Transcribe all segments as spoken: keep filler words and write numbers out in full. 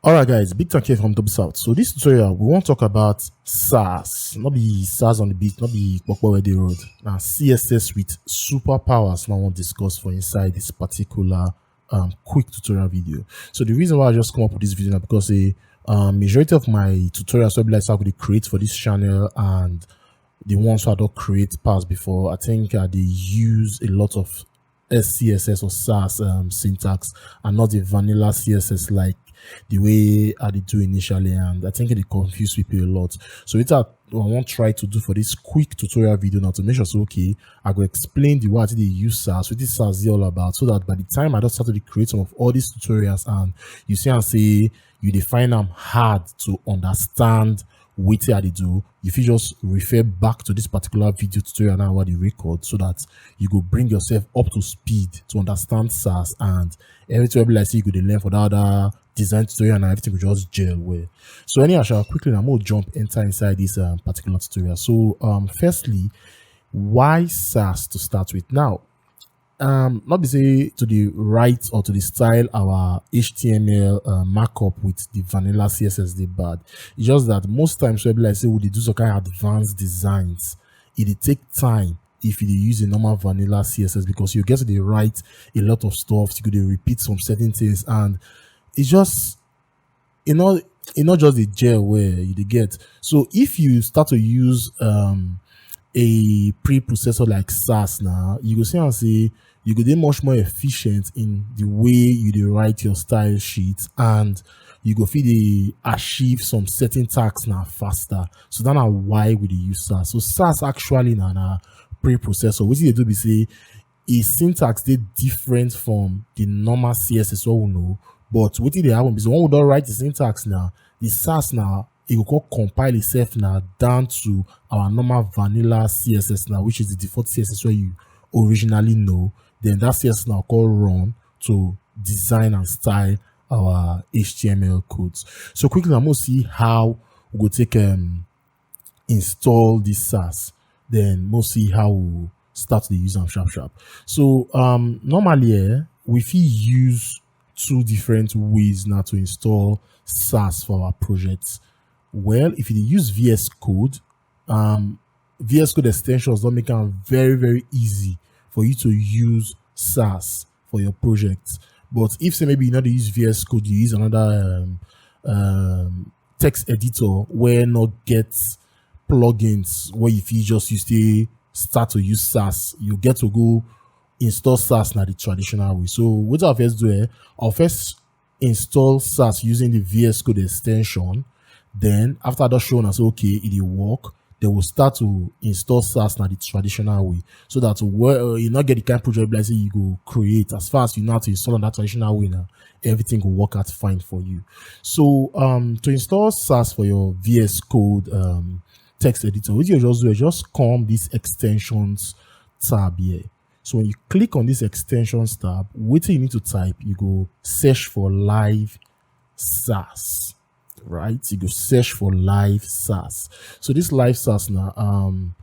Alright guys, big thank you from Dub South. So this tutorial, we wan talk about Sass, not be Sass on the beat, not be Kpokpo wey dey road. Na C S S with superpowers na I wan discuss for inside this particular um, quick tutorial video. So the reason why I just come up with this video na because a um, majority of my tutorials wey be like say I go dey create for this channel and the ones wey I don create pass before, I think I dey use a lot of S C S S or Sass um, syntax and not the vanilla C S S like the way I dey do initially, and I think e dey confuse people a lot. So wetin I wan try to do for this quick tutorial video na to make sure say, okay, I go explain the way I take dey use Sass, wetin Sass dey all about, so that by the time I don start to dey create some of all these tutorials and you see am say you dey find am hard to understand wetin I dey do, you fit just refer back to this particular video tutorial now wey I dey record, so that you go bring yourself up to speed to understand Sass and everything wey be like say you go dey learn for that other design tutorial and everything go just gel well. So anyhow sha, quickly na make we jump enter inside this um, particular tutorial. So um, firstly, why Sass to start with? Now, um, not be say to dey write or to dey style our H T M L uh, markup with the vanilla C S S dey bad. It's just that most times wey be like say we dey do some kind of advanced designs, e dey take time if you dey use a normal vanilla C S S, because you get to dey write a lot of stuff, you go dey repeat some certain things, and it's just e no e no just dey gel well, you dey get. So if you start to use um, a preprocessor like Sass now, you go see am say you go dey much more efficient in the way you dey write your style sheet, and you go fit dey achieve some certain tasks na faster. So that na why we dey use Sass. So Sass actually na na preprocessor. Wetin e dey do be say e syntax dey different from the normal C S S wey we know, but wetin dey happen be say when we don write the syntax now, the Sass now e go come compile itself now down to our normal vanilla C S S now, which is the default C S S wey you originally know. Then that C S S now come run to design and style our H T M L codes. So quickly, I'm gonna see how we go take um, install this Sass. Then we'll see how we start to use am sharp sharp. So um, normally, eh, we fit use two different ways now to install Sass for our projects. Well, if you use V S Code, um, V S Code extensions don make am very very easy for you to use Sass for your project. But if say maybe you no dey use V S Code, you use another um, um, text editor wey no get plugins wey you fit just use take start to use Sass, you get to go install Sass na the traditional way. So wetin I first do, eh, I first install Sass using the V S Code extension. Then after I don show una say okay, e dey work, then we start to install Sass na the traditional way, so that well, uh, you no get the kind project like say you go create. As far as you know how to install on that traditional way now, everything go work out fine for you. So um, to install Sass for your V S Code um, text editor, what you just do is just come this extensions tab here. So when you click on this extensions tab, wetin you need to type, you go search for live Sass, right? You go search for live Sass. So this live Sass now, um,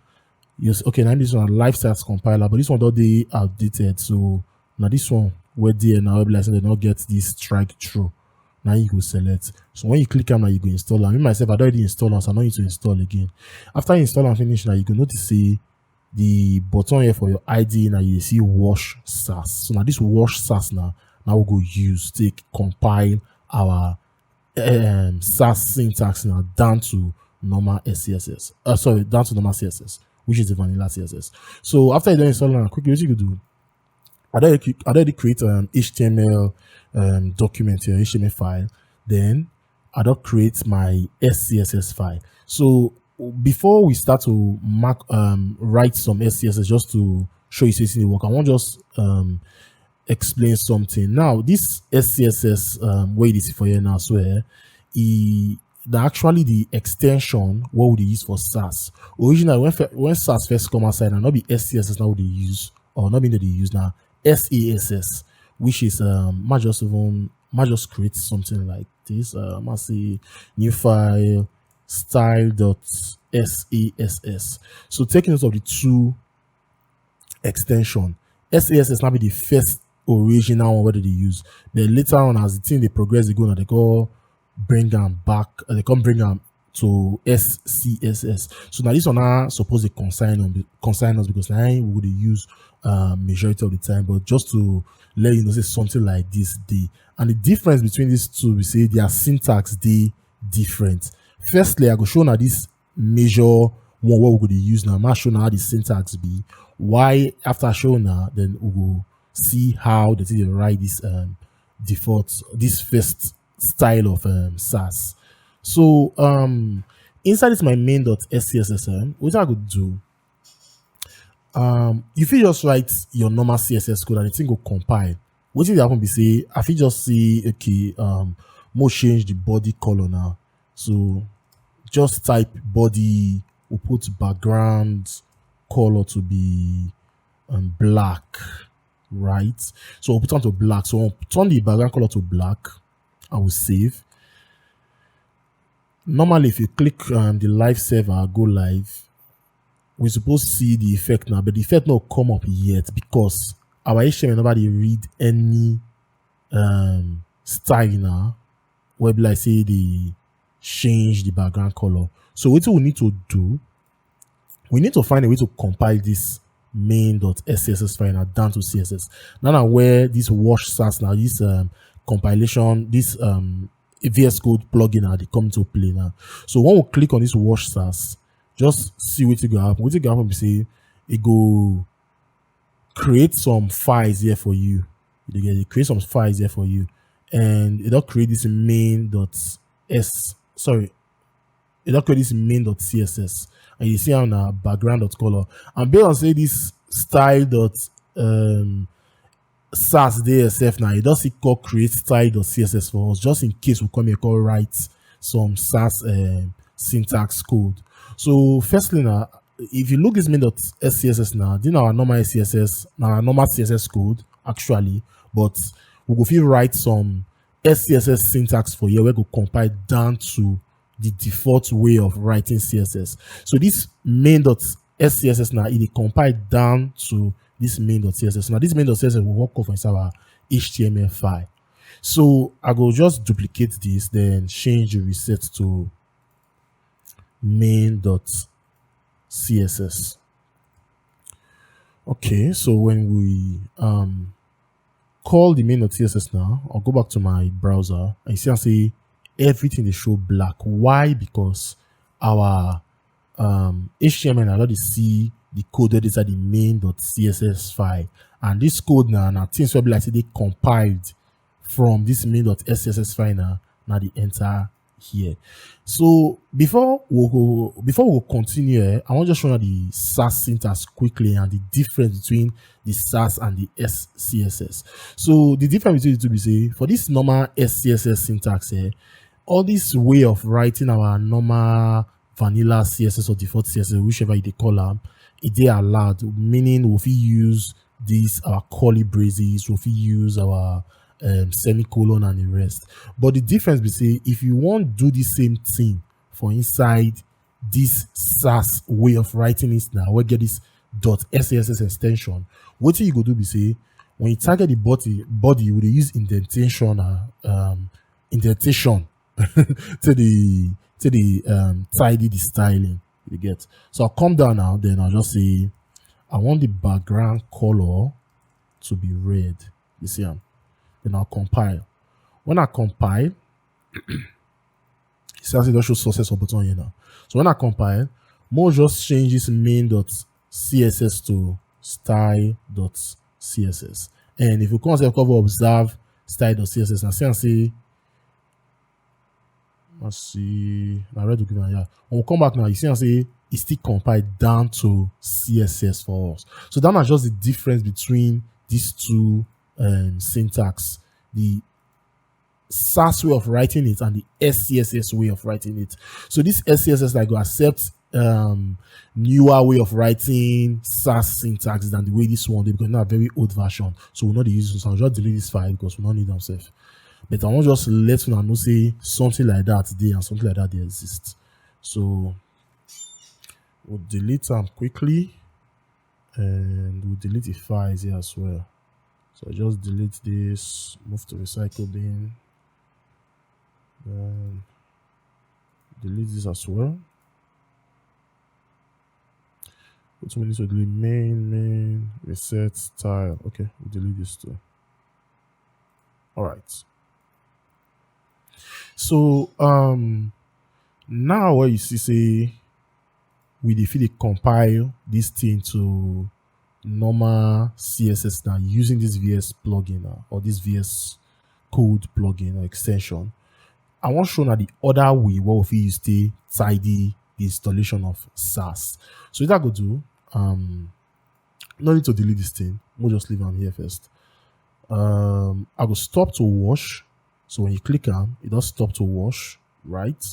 yes, okay, now this one live Sass compiler, but this one don dey outdated. So now this one wey dey now, wey be like say dem no get this strike through. Now you go select. So when you click am, now you go install am. Me myself, I don already install am, so I no need to install again. After you install am finish, now you go notice say the button here for your I D E now you see wash Sass. So now this wash Sass now, now we go use take compile our um, Sass syntax now down to normal S C S S. Uh, sorry, down to normal C S S, which is the vanilla C S S. So after you don install am, quickly what you go do? I don already, I don already create um, H T M L um, document here, H T M L file. Then I don create my S C S S file. So before we start to mark um, write some S C S S, just to show you say e dey work, I wan just um, explain something. Now this S C S S um, wey you dey see for here now, so eh, e na actually the extension wey we dey use for Sass. Originally, when when Sass first come outside, na no be S C S S na we dey use, or no be dem dey use, na S A S S, which is um, ma just even ma just create something like this. Uh, ma say new file style dot S A S S. So take note of the two extension. S A S S na be the first original one wey dem dey use. Then later on, as the thing dey progress dey go, na dem come bring am back, uh, they come bring am to S C S S. So now this one now suppose to concern on concern us, because now we would use uh, majority of the time. But just to let you know, say something like this, the and the difference between these two, we say their syntax they different. Firstly, I go show now this major one what we go dey use now. I show now how the syntax be. Why after I show now, then we go see how they take dey write this um default, this first style of um, Sass. So um inside this my main.scss, um, what I could do, um you fit just write your normal C S S code and the thing go compile. What did happen be say I fit just say, okay, um more change the body color now. So just type body, we put background color to be um, black, right? So we'll put on to black. So we'll turn the background color to black and we'll save. Normally, if you click um, the live server, go live, we supposed to see the effect now, but the effect not come up yet because our H T M L nobody read any um style now. Where be like say they change the background color. So what we need to do, we need to find a way to compile this main.scss file now down to C S S. Now, now where this wash Sass now, this um, compilation, this um, V S Code plugin now they come to play now. So when we click on this wash Sass, just see what it go happen. What it go happen be say it go create some files here for you. You get it create some files here for you, and it don't create this main dot s sorry, it don't create this main dot C S S, and you see how now background dot color and based on say this style dot um Sass D S F now, it does it call create style dot C S S for us just in case we come here call write some Sass um, syntax code. So firstly now, if you look this main dot S C S S now, then our normal S C S S now our normal C S S code actually, but we go fit write some S C S S syntax for here where go compile down to the default way of writing C S S. So this main dot S C S S now it dey compile down to this main dot C S S. Now this main dot C S S will work off inside our H T M L file. So I go just duplicate this, then change the reset to main dot C S S. Okay, so when we um call the main dot C S S now, I'll go back to my browser and you see I say everything they show black. Why? Because our um H T M L now already see the code that is at the main dot C S S file, and this code now now things will be like say they compiled from this main dot S C S S file now now the entire here. So before we go before we continue, eh, I want to just show you the Sass syntax quickly and the difference between the Sass and the S C S S. So the difference between the two be say for this normal S C S S syntax, eh, all this way of writing our normal vanilla C S S or default C S S, whichever you dey call am, e dey allowed. Meaning we fit use these our curly braces, we fit use our um, semicolon and the rest. But the difference be say if you want do the same thing for inside this Sass way of writing it now, we get this dot S C S S extension. What you go do be say when you target the body, body you will use indentation, uh, um, indentation to the to the um tidy the styling you get. So I'll come down now, then I'll just say I want the background color to be red. You see am? Then I'll compile. When I compile, you see as it just show success or button here now. So when I compile, more just change this main dot C S S to style dot C S S. And if you come sef come observe style dot C S S, now see and see let's see. Now red will give am, yeah. When we come back now, you see and say it still compile down to C S S for us. So that is just the difference between these two um, syntax. The Sass way of writing it and the S C S S way of writing it. So this S C S S like go accept um newer way of writing Sass syntax than the way this one dey, because now very old version. So we no dey use this one. Just delete this file because we no need am sef. But I wan just let una know say something like that dey and something like that dey exist. So we'll delete am quickly and we'll delete the files here as well. So I just delete this, move to recycle bin. Uh, delete this as well. What we need to delete? Main, main, reset, style. Okay, we delete this too. All right. So um now what you see say we dey fit dey compile this thing to normal C S S now using this V S plugin now, or this V S Code plugin or extension. I wan show now the other way what we fit use to tidy the installation of SASS. So what I go do, um, no need to delete this thing. We'll just leave am here first. Um, I go stop to wash. So when you click am, it does stop to wash, right?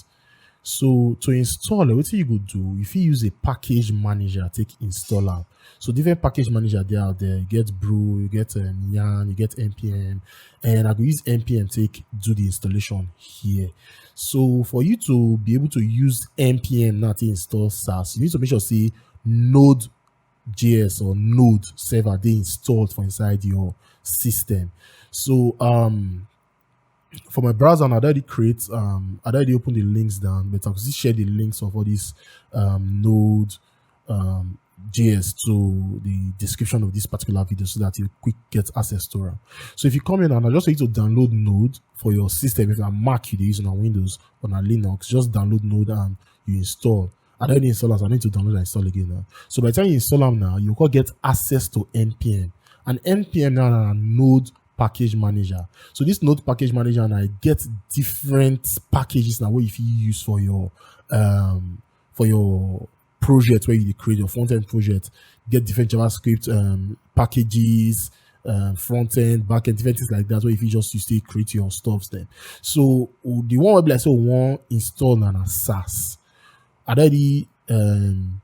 So to install it, what you go do? If you use a package manager, take install am. So different package manager they out there. You get Brew, you get um, Yarn, you get N P M, and I go use N P M take do the installation here. So for you to be able to use N P M now to install SASS, you need to make sure say Node J S or Node server they installed for inside your system. So um for my browser, I already create, um, I already open the links down, but I could still share the links of all these um, Node um, J S to the description of this particular video so that you quick get access to them. So if you come in and I just need to download Node for your system, if a Mac you use on Windows on a Linux, just download Node and you install. I don't install as I need to download and install again now. So by the time you install them now, you can get access to N P M. And N P M now a Node package manager. So this Node package manager now get different packages now what you use for your um for your project where you create your front end project, get different JavaScript um, packages, um, front end, back end, different things like that. Where if you just use to create your stuff then. So the one where like so one install now na SASS. I already um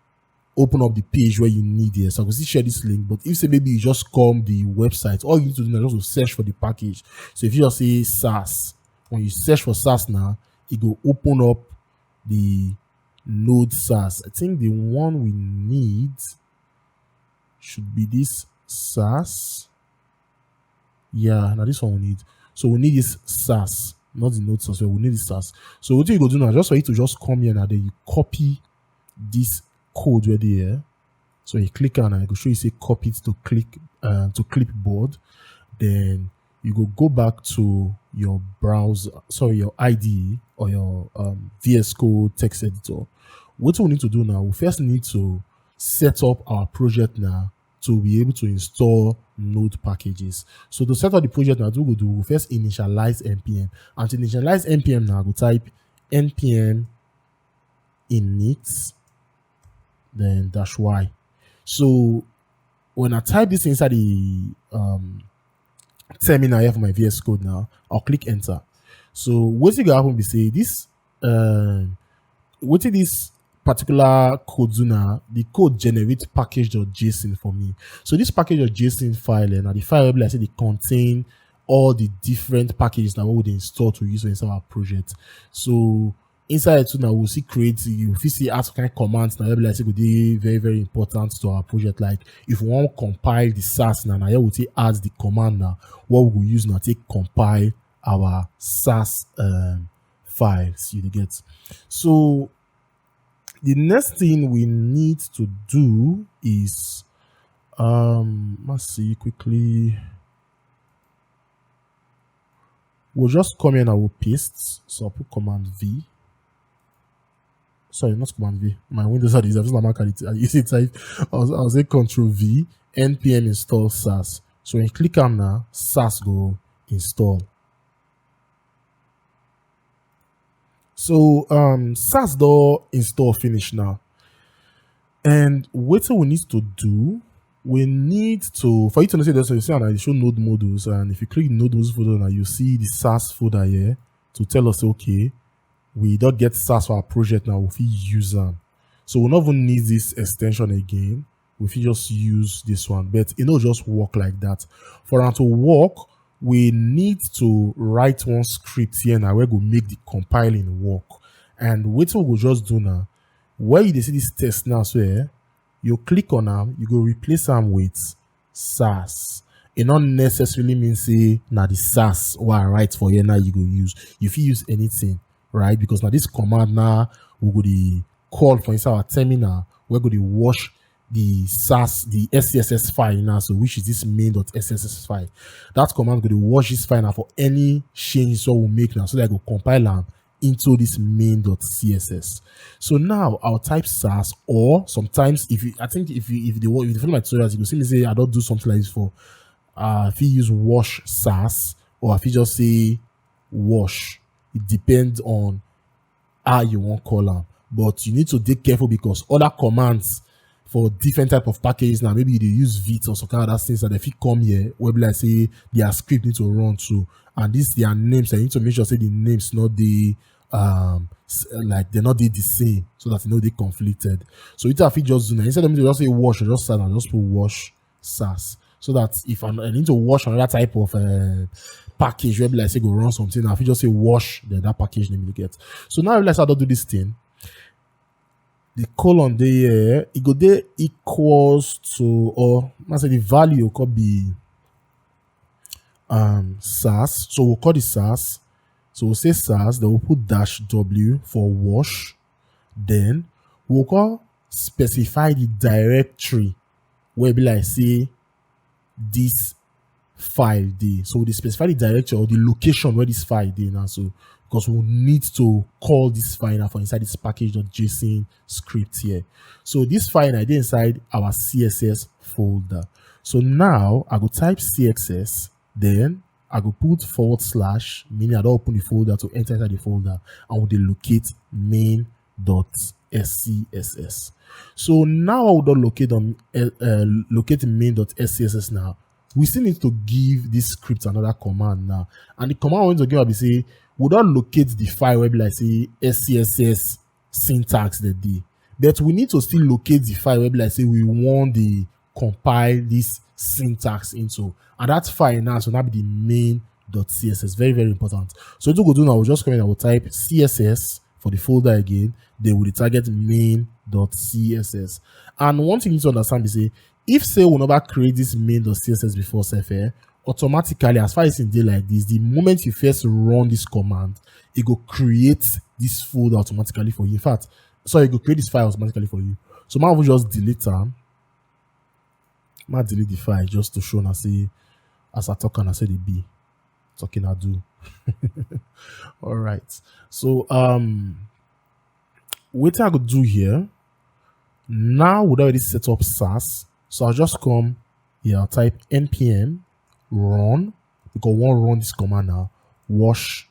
open up the page where you need it. So I can still share this link, but if say maybe you just come the website, all you need to do now is just to search for the package. So if you just say SASS, when you search for SASS now, it go open up the Node SASS. I think the one we need should be this SASS. Yeah, now this one we need. So we need this SASS, not the Node SASS. We need this SASS. So what you go do now? Just for you to just come here now, then you copy this code where they here. So you click on and I go show you say copy it to click uh, to clipboard. Then you go go back to your browser, sorry, your I D E or your um, V S Code text editor. What we need to do now, we first need to set up our project now to be able to install Node packages. So to set up the project now, what we go do, we first initialize N P M. And to initialize N P M now, I go type N P M init, then dash Y. So when I type this inside the um, terminal here for my V S Code now, I'll click enter. So what is going to happen be say this, um, what is this particular code do now? The code generates package.json for me. So this package.json file and eh, the file will be like say they contain all the different packages that we would install to use for inside our project. So inside too now we'll see create you fit see add some kind commands now be like say go dey very very important to our project. Like if we wan compile the SASS now now we take add the command now what we go use now take compile our SASS um, files you dey get. So the next thing we need to do is um let's see quickly. We'll just come here and we'll paste. So I'll put command V. Sorry, not command V. My Windows are these. I'm just not I use it type. I'll, I'll say control V, N P M install SASS. So when you click on now, SASS go install. So um SASS door install finish now. And what we need to do, we need to, for you to know say there's a, you see, and I show node modules, and if you click node modules folder now, you see the SASS folder here to tell us, okay, we don't get SASS for our project now, we fit use them. So we not even need this extension again. We fit just use this one, but it not just work like that. For it to work, we need to write one script here now where go make the compiling work. And what we go just do now, where you see this test now, so eh, you click on them, you go replace them with SASS. It not necessarily mean say now the SASS what I write for here now you go use. If you use anything, right? Because now this command now we go dey call for inside our terminal, we go dey wash the sas, the S C S S file now, so which is this main.scss file. That command go dey wash this file now for any change so we make now, so that I go compile am into this main.css. So now I'll type sas, or sometimes if you, I think if you, if they want, if you follow my tutorials, you go see me say I don't do something like this for, uh, if you use wash sas, or if you just say wash, it depends on how you want call am. But you need to dey careful because other commands for different type of packages now, maybe you dey use Vite or some kind of other things, and if you come here, where be like say their script need to run too, and this their names, I need to make sure say the names not the, um s- like they're not the same, so that you know they conflicted. So it's if you just do now, instead of me to just say wash, I just start and just put wash sas, so that if I, I need to wash another type of uh, package, where be like say go run something, I fit just say wash, then that package name you get. So now let's how to do this thing. The colon dey here, it go dey equals to, or I say the value could be um sas. So we'll call it sas. So we'll say sas, then we'll put dash w for wash. Then we'll call specify the directory where be like say this file dey. So we dey specify the directory or the location where this file dey now. So because we need to call this file now for inside this package.json script here. So this file now dey inside our C S S folder. So now I go type C S S, then I go put forward slash, meaning I don't open the folder to enter inside the folder, and we dey locate main.scss. So now I will locate on uh, uh, locate main.scss now. We still need to give this script another command now. And the command we want to give will be say we don't locate the file where be like say S C S S syntax the day. But we need to still locate the file where be like say we want the compile this syntax into. And that file now, so that be the main.css. Very, very important. So what we go do now, we'll just come in and we'll type C S S for the folder again. Then we'll target main.css. And one thing you need to understand is say, if say we never create this main.css before, self, eh, automatically, as far as in day like this, the moment you first run this command, it go create this folder automatically for you. In fact, sorry, it go create this file automatically for you. So man will just delete am. Man delete the file just to show and say, as I talk and I say the B. Talking I do. All right. So um what I could do here now, would already set up sas. So I'll just come here, I'll type npm run, because we want run this command now. Wash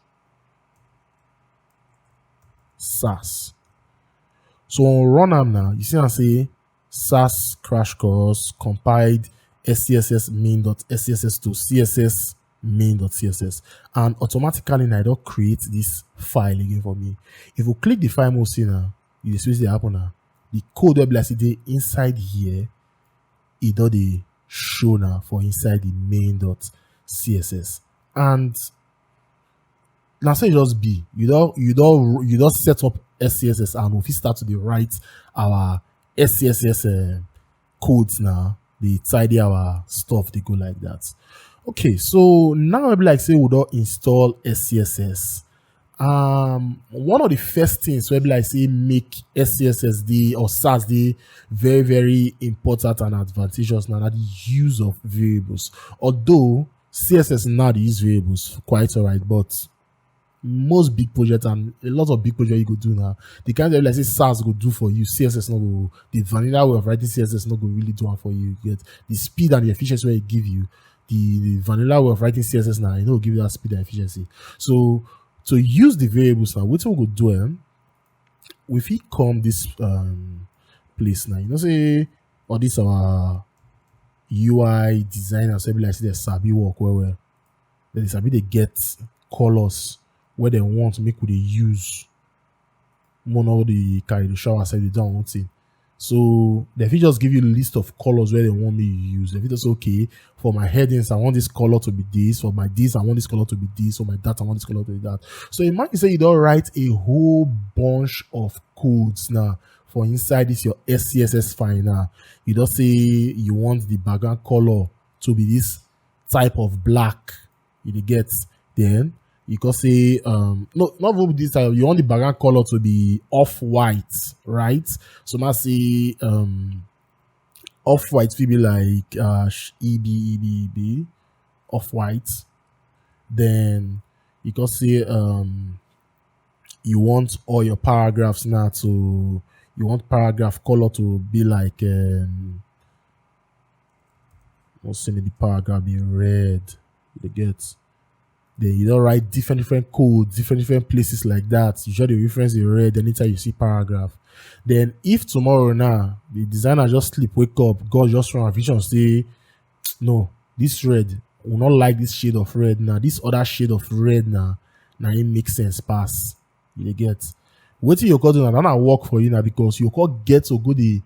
sas. So on run am now, you see I say sas crash course compiled S C S S main.scss to C S S main.css, and automatically now I don't create this file again for me. If you click the file mode, see now you see wetin dey happen now. The code wey be like say dey inside here, e don dey show now for inside the main.css, and na so e just be. You don you don you don set up S C S S, and we fit start to dey write our S C S S uh, codes now. Dey tidy our stuff, dey go like that. Okay, so now e be like say we don install S C S S. Um, one of the first things wey be like say make S C S S dey or sas dey very, very important and advantageous now, na the use of variables. Although C S S now dey use variables quite alright, but most big project and a lot of big project you go do now, the kind of like say sas go do for you, C S S no go, the vanilla way of writing C S S no go really do am for you. You get the speed and the efficiency wey e give you, the, the vanilla way of writing C S S now, e no go give you that speed and efficiency. So to use the variables now, wetin we go do, um, we fit come this um place now. You know say all this our U I designers wey be like say dem sabi work well well. Dem dey sabi dey get colors wey dem want make we dey use. Mo no dey carry the shower side dey do our own thing. So dem fit just give you list of colors wey dem want make you use. Dem fit just say, okay, for my headings, I want this color to be this. For my this, I want this color to be this. For my that, I want this color to be that. So imagine say you don write a whole bunch of codes now for inside this your S C S S file now. You don say you want the background color to be this type of black. You dey get? Then You can say, um, no, not even this time. You want the background color to be off white, right? So now say, um, off white will be like, uh, sh- E B, E B, E B, off white. Then you can say, um, you want all your paragraphs now to, you want paragraph color to be like, um, what's in the paragraph be red. You get, then you don't write different, different codes, different, different places like that. You just dey reference the red anytime you see paragraph. Then if tomorrow now, the designer just sleep, wake up, God just run a vision, say, "No, this red, we not like this shade of red now. This other shade of red now, now it makes sense pass." You dey get? Wetin you go do now? That na work for you now, because you go get to go dey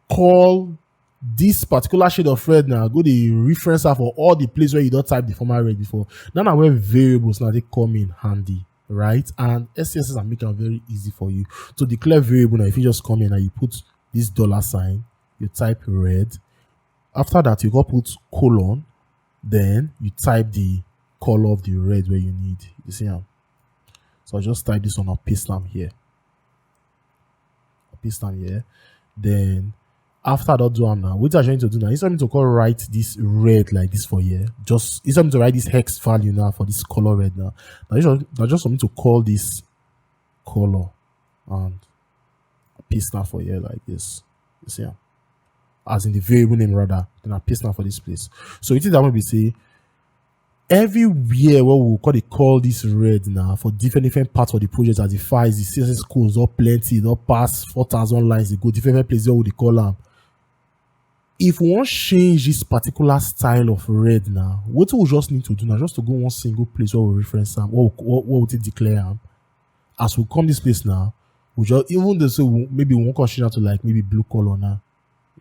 call this particular shade of red now, go dey reference am for all the place where you don type the former red before. Now na where variables now dey come in handy, right? And S C S S are make am very easy for you to declare variable. Now if you just come in and you put this dollar sign, you type red. After that, you go put colon, then you type the color of the red where you need. You see am? So I just type this one and paste am here. I paste am here. Then after I don do am now, wetin I need to do now? Instead of me to come write this red like this for here, just instead of me to write this hex value now for this color red now, now just, now just for me to call this color and paste am for here like this. You see am? As in the variable name rather, then I paste am for this place. So it is that one we say everywhere where we call it, call this red now for different, different parts of the project, as the files, the C S S codes, all plenty, all pass four thousand lines, they go different, different places where we dey call am. If we want change this particular style of red now, what we just need to do now, just to go one single place where we reference am, what, what, what we take declare am. As we come this place now, we just, even though say we, maybe we want to change that to, like, maybe blue color now,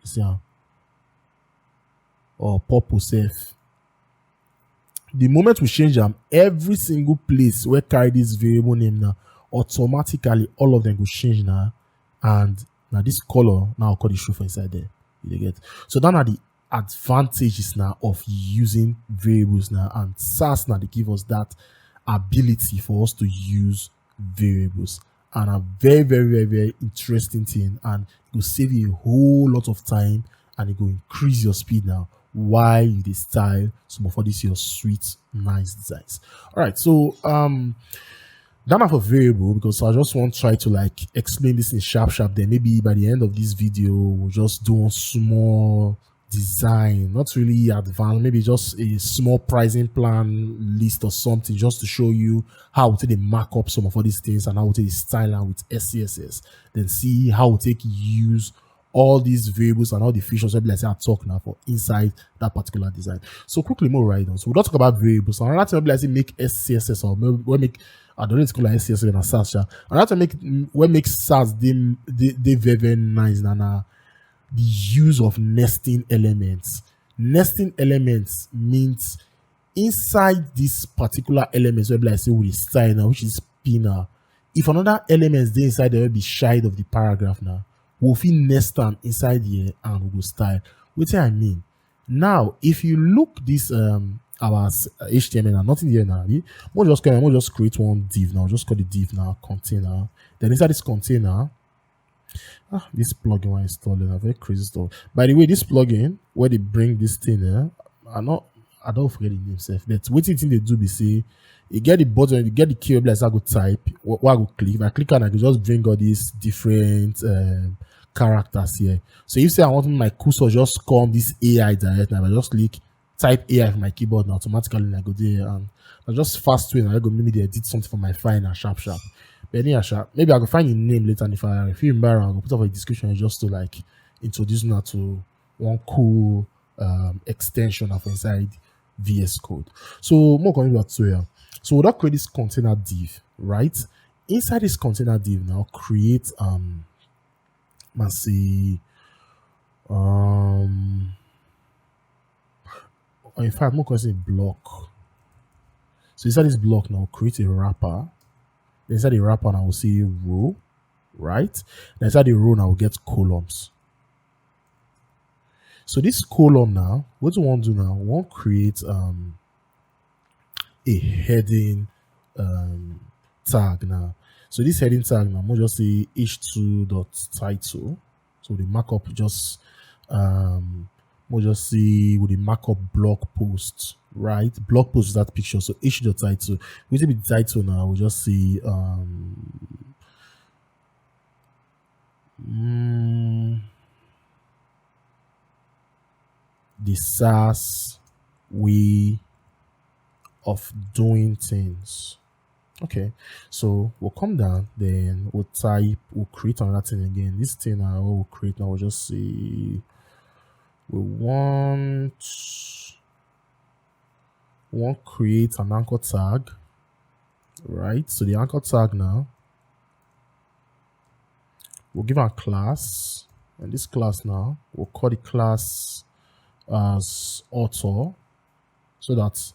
you see am, or purple self. The moment we change am, every single place where carry this variable name now, automatically all of them go change now, and now this color now call the show for inside there. You dey get? So that are the advantages now of using variables now, and S A S now they give us that ability for us to use variables, and a very, very, very, very interesting thing, and it will save you a whole lot of time, and it will increase your speed now while you dey style some of all these your sweet, nice designs. All right, so um that na for variable, because I just want try to, like, explain this in sharp sharp. Then maybe by the end of this video, we'll just do one small design, not really advanced, maybe just a small pricing plan list or something, just to show you how to dey mark up some of all these things and how to dey style am with S C S S. Then see how to take use all these variables and all the features wey be like say I talk now for inside that particular design. So quickly, more right on. So we don talk about variables. Another thing wey be like say make S C S S or make, wey make, I don't need to call it S C S S and S A S, sha. Another thing make, wey make S A S dey, dey, dey very, very nice na, na the use of nesting elements. Nesting elements means inside this particular elements wey be like say we dey style now, which is P now. If another element dey inside there wey be shade of the paragraph now, we fit nest am inside here and we go style. Wetin I mean? Now, if you look this, um our s- H T M L now, nothing here now. Abi? We'll just come, we'll just create one div now. Just call the div now container. Then inside this container, ah, this plugin wey I install, a very crazy stuff. By the way, this plugin where they bring this thing, eh, I not, I don't forget the name self, but wetin thing they do be say, you get the button, you get the key, like I go type, what, what I go click. If I click and I go just bring all these different um, characters here. So if say I want my cursor just come this A I direct now, I just click type A I for my keyboard now, automatically I go there, and I just fast way now, I go maybe they edit something for my file now, sharp sharp. But anyhow, sharp, maybe I go find a name later, and if I, if you remember, I'll go put up a description just to, like, introduce now to one cool um, extension of inside V S Code. So more coming back to here. So we'll create this container div, right? Inside this container div now, create um let's see, um or in fact, more question block. So inside this block now, create a wrapper. Inside the wrapper now, we'll see row, right? Then inside the row now, we'll get columns. So this column now, what we want to do now, we want create um a heading um, tag now. So this heading tag now, we'll just say h two dot title. So the markup just um, we'll just see with the markup blog post, right? Blog post is that picture. So h two dot title. We say the title now. We'll just see um, mm, the SaaS way of doing things. Okay, so we'll come down, then we'll type, we'll create another thing again. This thing now we'll create now, we'll just say we want we want create an anchor tag, right? So the anchor tag now, we'll give our class, and this class now, we'll call the class as author, so that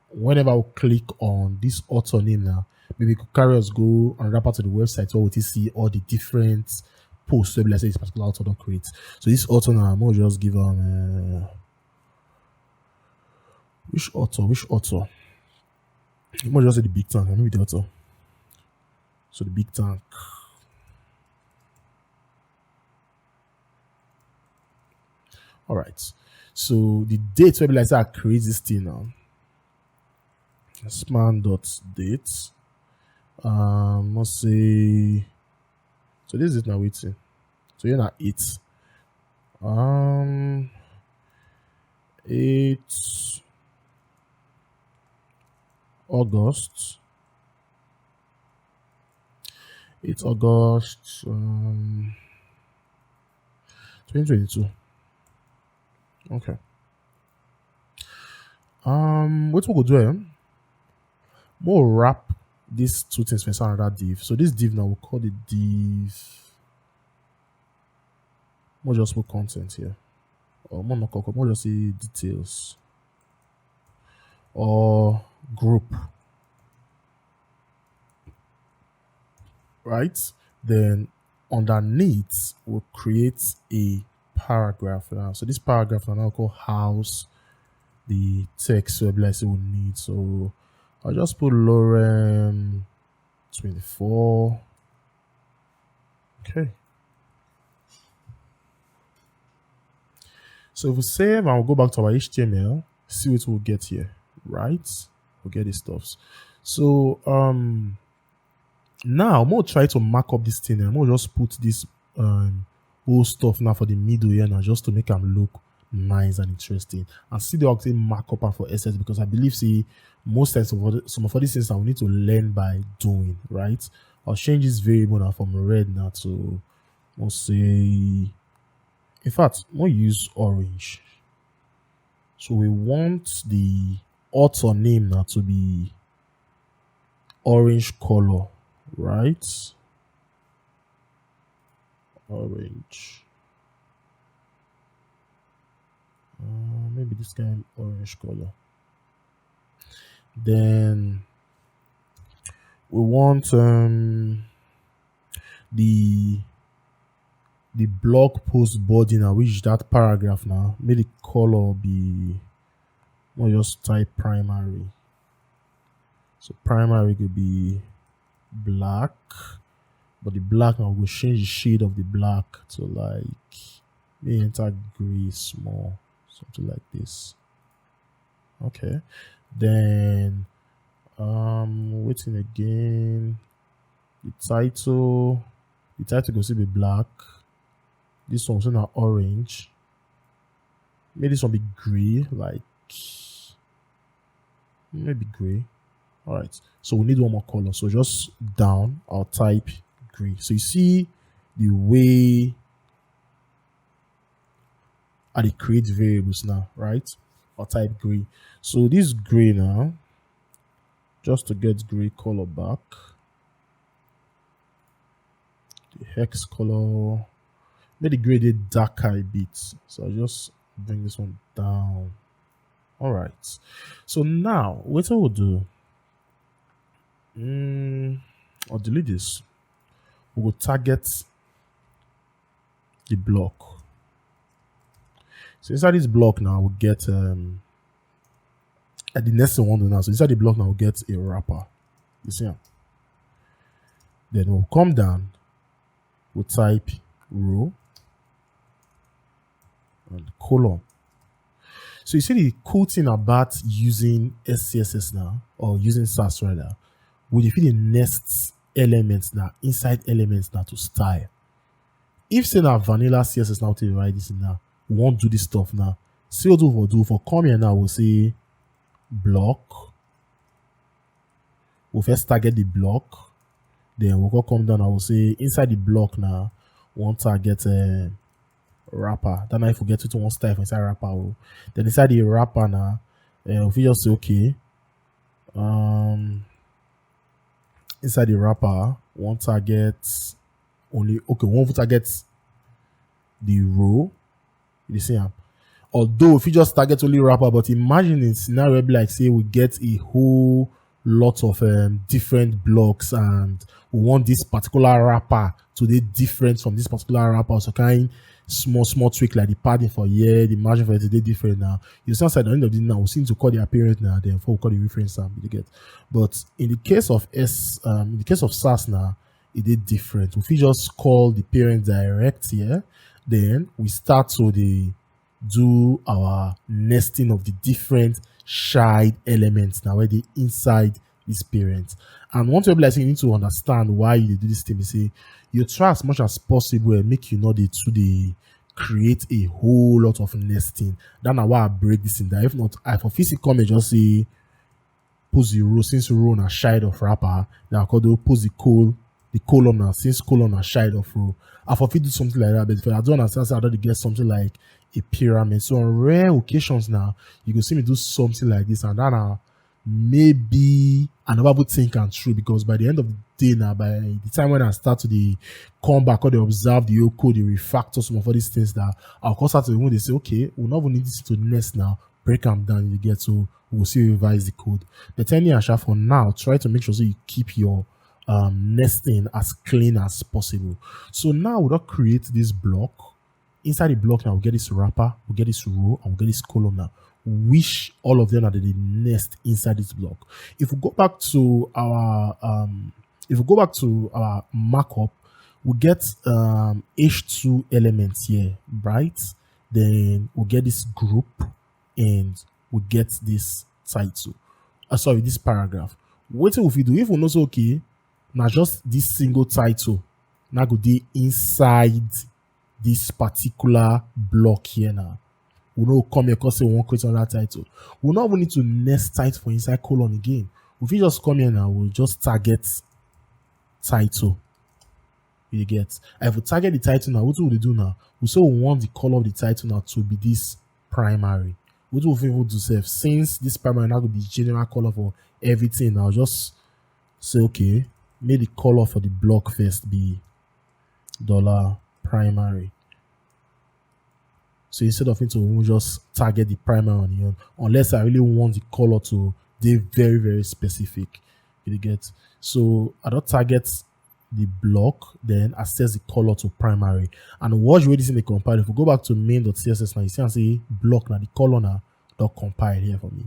whenever we click on this author name now, maybe it could carry us go another part of the website where we see all the different posts wey be like say this particular author don create. So this author now, I'm gonna just give am uh, which author, which author? I'm gonna just say the big tank. Maybe the author. So the big tank. All right. So the date wey be like say I create this thing now. Span dot date. Um, let's say. So this is it now. Waiting. So you're not eight. Um, eight August. It's August um, twenty twenty-two. Okay. Um, what we go do? Eh? We'll wrap these two things for inside another div. So this div now we'll call the div. We'll just put content here. Or more not call, we'll just say details or group. Right? Then underneath, we'll create a paragraph now. So this paragraph now called house the text wey be like say we need. So I'll just put Lorem twenty-four. Okay. So if we save and we'll go back to our H T M L, see what we'll get here, right? We'll get these stuffs. So um now I'm gonna try to mark up this thing and I'm gonna just put this um whole stuff now for the middle here now just to make them look nice and interesting. And see the actually mark up am for S S because I believe see most times some of, the, some of all these things that we need to learn by doing, right? I'll change this variable now from red now to we'll say in fact we'll use orange. So we want the author name now to be orange color, right? Orange. Uh, maybe this kind orange color. Then we want um the the blog post body now, which is that paragraph now. Make the color be we'll just type primary. So primary could be black, but the black now will change the shade of the black to like may enter gray small, something like this. Okay, then um waiting again. The title, the title go still be black. This one also now orange. Maybe this one be gray, like maybe gray. All right. So we need one more color. So just down, I'll type gray. So you see the way I dey create variables now, right? I'll type gray. So this gray now, just to get gray color back. The hex color, make the gray dey darker a bit. So I'll just bring this one down. All right. So now what I will do, mm, I'll delete this. We will target the block. So inside this block now, we get um, at the next one now. So inside the block now, we get a wrapper. You see am? Then we'll come down, we'll type row and column. So you see the cool thing about using S C S S now, or using Sass rather, we dey fit dey nest elements now, inside elements now to style. If say na vanilla C S S now to write this now, we wan do this stuff now. See what we for do, for come here now, we'll say block. We'll first target the block. Then we'll go come down, I will say inside the block now, we wan target uh, wrapper. Then I forget to one style for inside wrapper. Oh. Then inside the wrapper now, uh, we fit just say, okay, um, inside the wrapper, we wan target only, okay, we wan target the row. You see am? Although if you just target only wrapper, but imagine in scenario be like say we get a whole lot of um, different blocks and we want this particular wrapper to be different from this particular wrapper. So kind small, small tweak like the padding for here, the margin for it to be different now. You see, at the end of the day now, we seem to call the appearance now, then before we call the reference now, you get. But in the case of S, um, in the case of Sass now, it is different. We fit just call the parent direct here, then we start to the do our nesting of the different shide elements now where they inside this parent. And one thing I say you need to understand why you do this thing is say you try as much as possible and make you know the two the create a whole lot of nesting. That's why I break this in that. If not, I for physics come and just say put the row since row na shide of wrapper. Then I call the put the col the column now since column na shide of row. I for fit do something like that, but if I don't understand, say I don't get something like a pyramid. So on rare occasions now, you go see me do something like this, and then I maybe I never would think and true because by the end of the day now, by the time when I start to the come back or they observe the whole code, they refactor some of all these things that I'll come start to when they say, okay, we not even need this to nest now, break them down, you get so we'll see revise the code. But any asha for now, try to make sure so you keep your um, nesting as clean as possible. So now we'll create this block. Inside the block now, we get this wrapper, we get this row, and we get this column now. Which all of them are the nest inside this block. If we go back to our um, if we go back to our markup, we get um, H two elements here, right? Then we get this group and we get this title. Uh, sorry, this paragraph. What if we do if we know so okay, now just this single title now go dey inside this particular block here now. We no come here because we wan create another title. We no even need to nest title for inside column again. We fit just come here now, we'll just target title. You get? If we target the title now, what we do now? We say we want the color of the title now to be this primary. What we fit do self since this primary now go be general color for everything. I'll just say okay, make the color for the block first be dollar primary. So instead of it to we just target the primary on the own, unless I really want the color to be very very specific, you get. So I don't target the block, then access the color to primary. And watch where this in the compile. If we go back to main.css now, you see and say block now the color now don't compile here for me.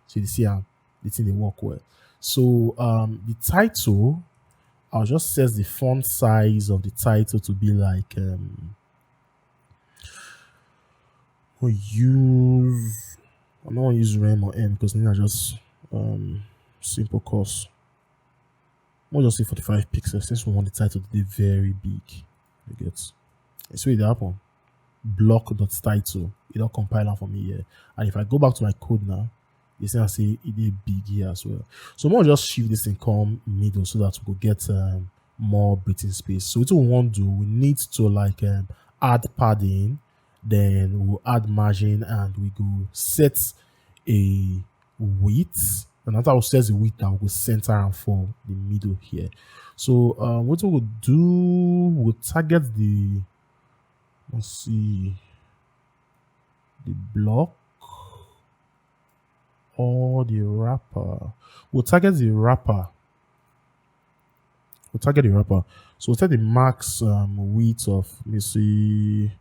So you see how the thing they work well. So um the title, I'll just set the font size of the title to be like um we use I don't want to use rem or m because then I just um simple course. We'll just say forty-five pixels since we want the title to be very big. You get? It's really that one. Block dot title. It don't compile for me here. And if I go back to my code now, you see I say it is big here as well. So we'll just shift this thing come middle so that we could get um, more breathing space. So what we want to do, we need to like um, add padding, then we'll add margin and we go set a width. And after we set the width, I will go center and for the middle here. So uh, what we will do, we'll target the let's see the block or the wrapper. We'll target the wrapper. We'll target the wrapper. So we'll set the max um, width of let me see,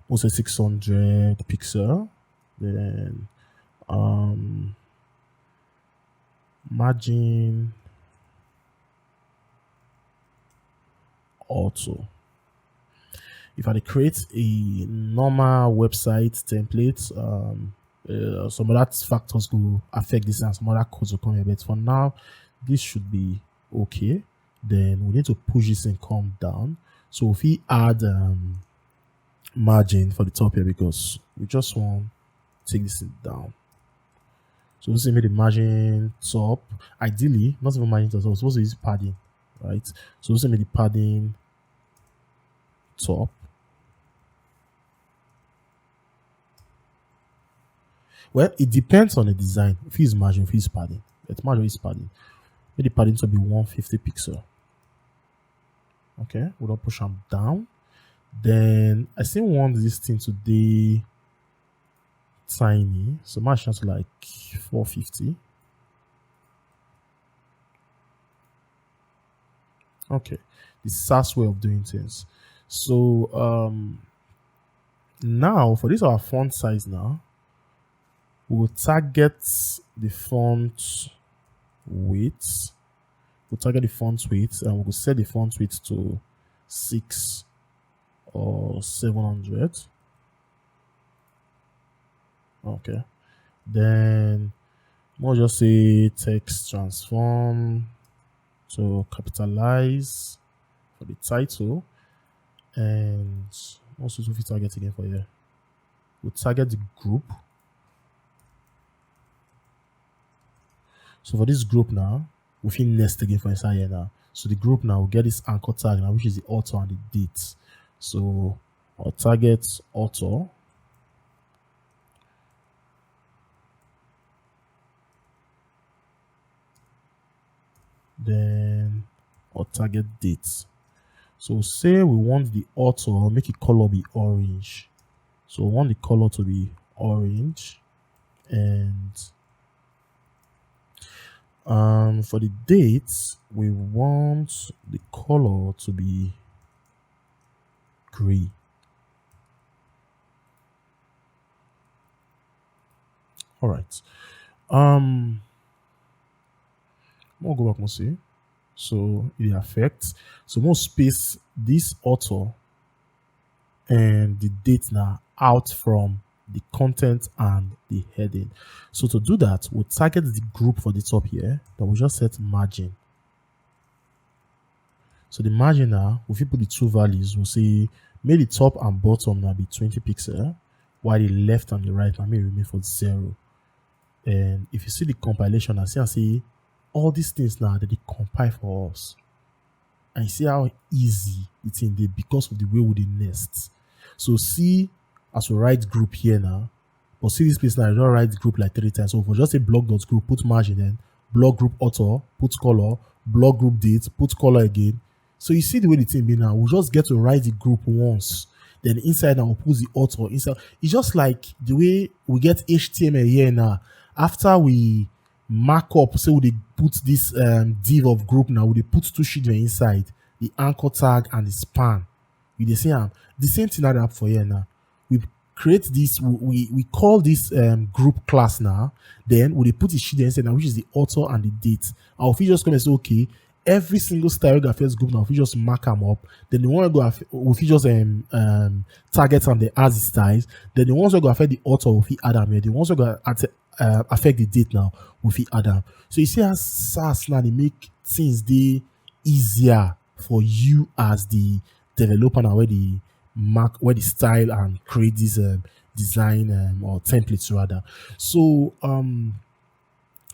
we'll say six hundred pixel. Then um margin auto. If I create a normal website template, um, uh, some other factors go affect this, and some other codes will come here. But for now, this should be okay. Then we need to push this and come down. So if we add um, margin for the top here, because we just want to take this thing down. So we say make the margin top. Ideally, not even margin top. So we're supposed to use padding, right? So we say make the padding top. Well, it depends on the design. If it's margin, if it's padding, it's margin is padding. Make the padding to be one fifty pixel. Okay, we'll push them down. Then I still want this thing to be tiny, so my chance like four fifty. Okay, the SASS way of doing things. So um, now for this our font size now, we will target the font weight. We'll target the font weight and we'll set the font weight to six or seven hundred. Okay. Then we'll just say text transform to capitalize for the title. And also, if we target again for here, we'll target the group. So for this group now, we feel next again for inside here now. So the group now will get this anchor tag now, which is the author and the date. So I'll target author. Then I'll target date. So say we want the author make a color be orange. So we want the color to be orange, and um, for the date, we want the color to be gray. All right. Um, we'll go back and see. So it affects. So we'll space this author and the date now out from the content and the heading. So to do that, we'll target the group for the top here. Then we'll just set margin. So the margin now, if you put the two values, we'll say make the top and bottom now be twenty pixel, while the left and the right now may remain for zero. And if you see the compilation, I see I see all these things now that they compile for us. And you see how easy it's in there because of the way we dey nest. So see, as we write group here now, but see this place now, I don't write group like three times. So if we just say block dot group, put margin, then block group author, put color, block group date, put color again. So you see the way the thing be now. We just get to write the group once. Then inside now, we put the author inside. It's just like the way we get H T M L here now. After we mark up, say we dey put this um, div of group now, we dey put two children inside, the anchor tag and the span. You dey see am. The same thing that happen for here now. We create this, we, we, we call this um, group class now. Then we dey put the children inside now, which is the author and the date. And we fit just come and say, okay, every single style wey go affect group now, we fit just mark am up. Then the one wey go aff-, we fit just um, um, target am the as the styles. Then the ones wey go affect the author, we fit add am here. The ones wey go at-, uh, affect the date now, we fit add am. So you see how SASS now dey make things dey easier for you as the developer now, where the mark, where the style and create this um, design um, or templates rather. So um,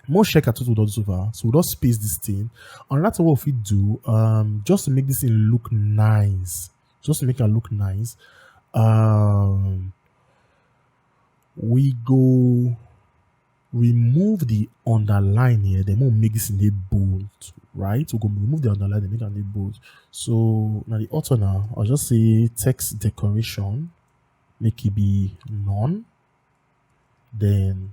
more check out what we don do so far. So we don space this thing. Another thing what we fit do um, just to make this thing look nice, just to make it look nice. Um, we go remove the underline here, then we'll make this in a bold, right? We're gonna remove the underline and make it a bold. So now the author now, I'll just say text decoration, make it be none. Then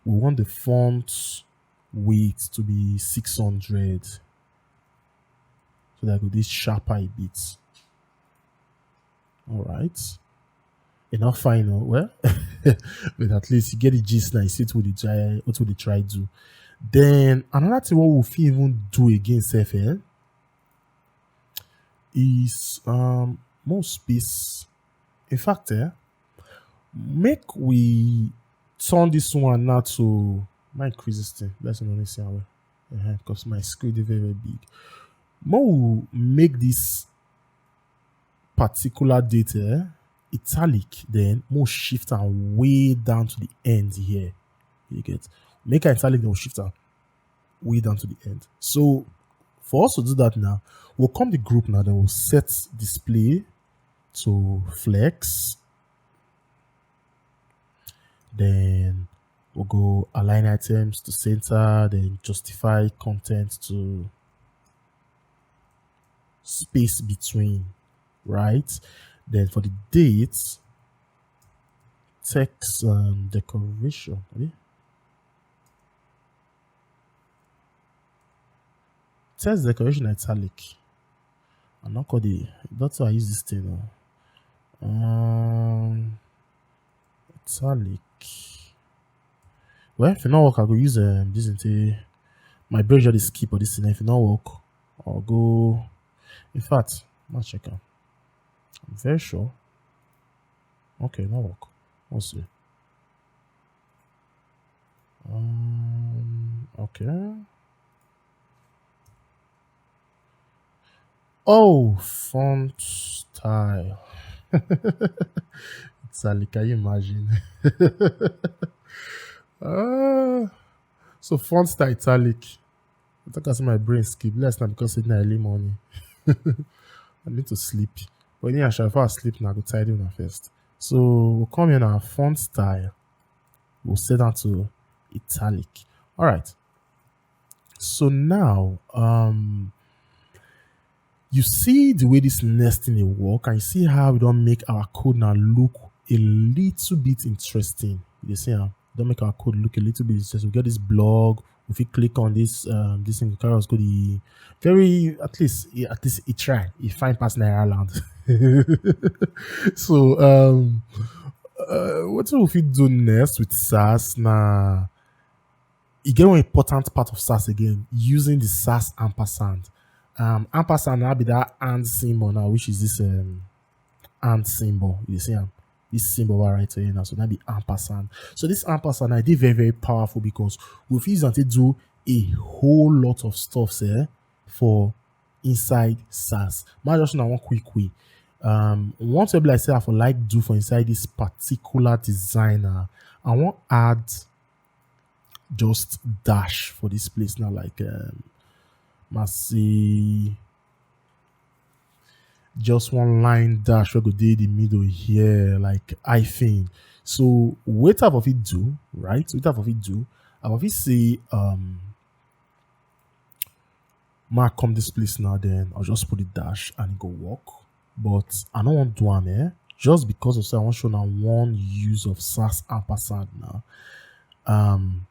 we want the font weight to be six hundred. So that go this sharper a bit. All right. E no fine o, well, but at least you get the gist now. You see what they try, what they try do. Then another thing what we fit even do again sef, eh? is um more space. In fact, eh, make we turn this one now to my increase this thing. Let's not see how well. Because my screen is very, very big. More we make this particular date eh, italic, then more shift and way down to the end here. You get make an italic, then we'll shift and way down to the end. So for us to do that now, we'll come the group now, then we'll set display to flex. Then we'll go align items to center, then justify content to space between, right? Then for the date, text and decoration. Abi? Text decoration italic. I'm not called the that's why I use this thing now. Um italic. Well, if you know work, I go use um, this into my brain just skip or this thing. If you know work, I'll go. In fact, I'll check out. I'm very sure. Okay, no work. We'll see. Um, okay. Oh, font style. Italic, can you imagine? uh, so font style italic. I think I see my brain skip. Last night because it's early morning. I need to sleep. But yeah, I shall fall asleep now. Go tidy my first. So we'll come here now. Font style. We'll set that to italic. All right. So now, um, you see the way this next thing dey work, and you see how we don't make our code now look a little bit interesting. You see, uh, don't make our code look a little bit interesting. We get this blog. If you click on this, um, this thing, carry us go the very at least at least it try. It find past Naira land. So um, uh, what we fit do next with Sass now? E get one important part of Sass again, using the Sass ampersand. Um, ampersand now be that and symbol now, which is this um, and symbol. You see am, this symbol right here now. So that be ampersand. So this ampersand I did very very powerful because we fit use am to do a whole lot of stuff, sir, for inside Sass. My just now one quick way. Um, once we like say I for like do for inside this particular designer, I want add just dash for this place now, like um, must see just one line dash we go dey the middle here, like hyphen. So what have of it do, right? What have of it do? I have it say um Mark come this place now, then I'll just put it dash and it go work. But I don't want to do am eh? Just because of say I want to show now one use of Sass ampersand now. Um,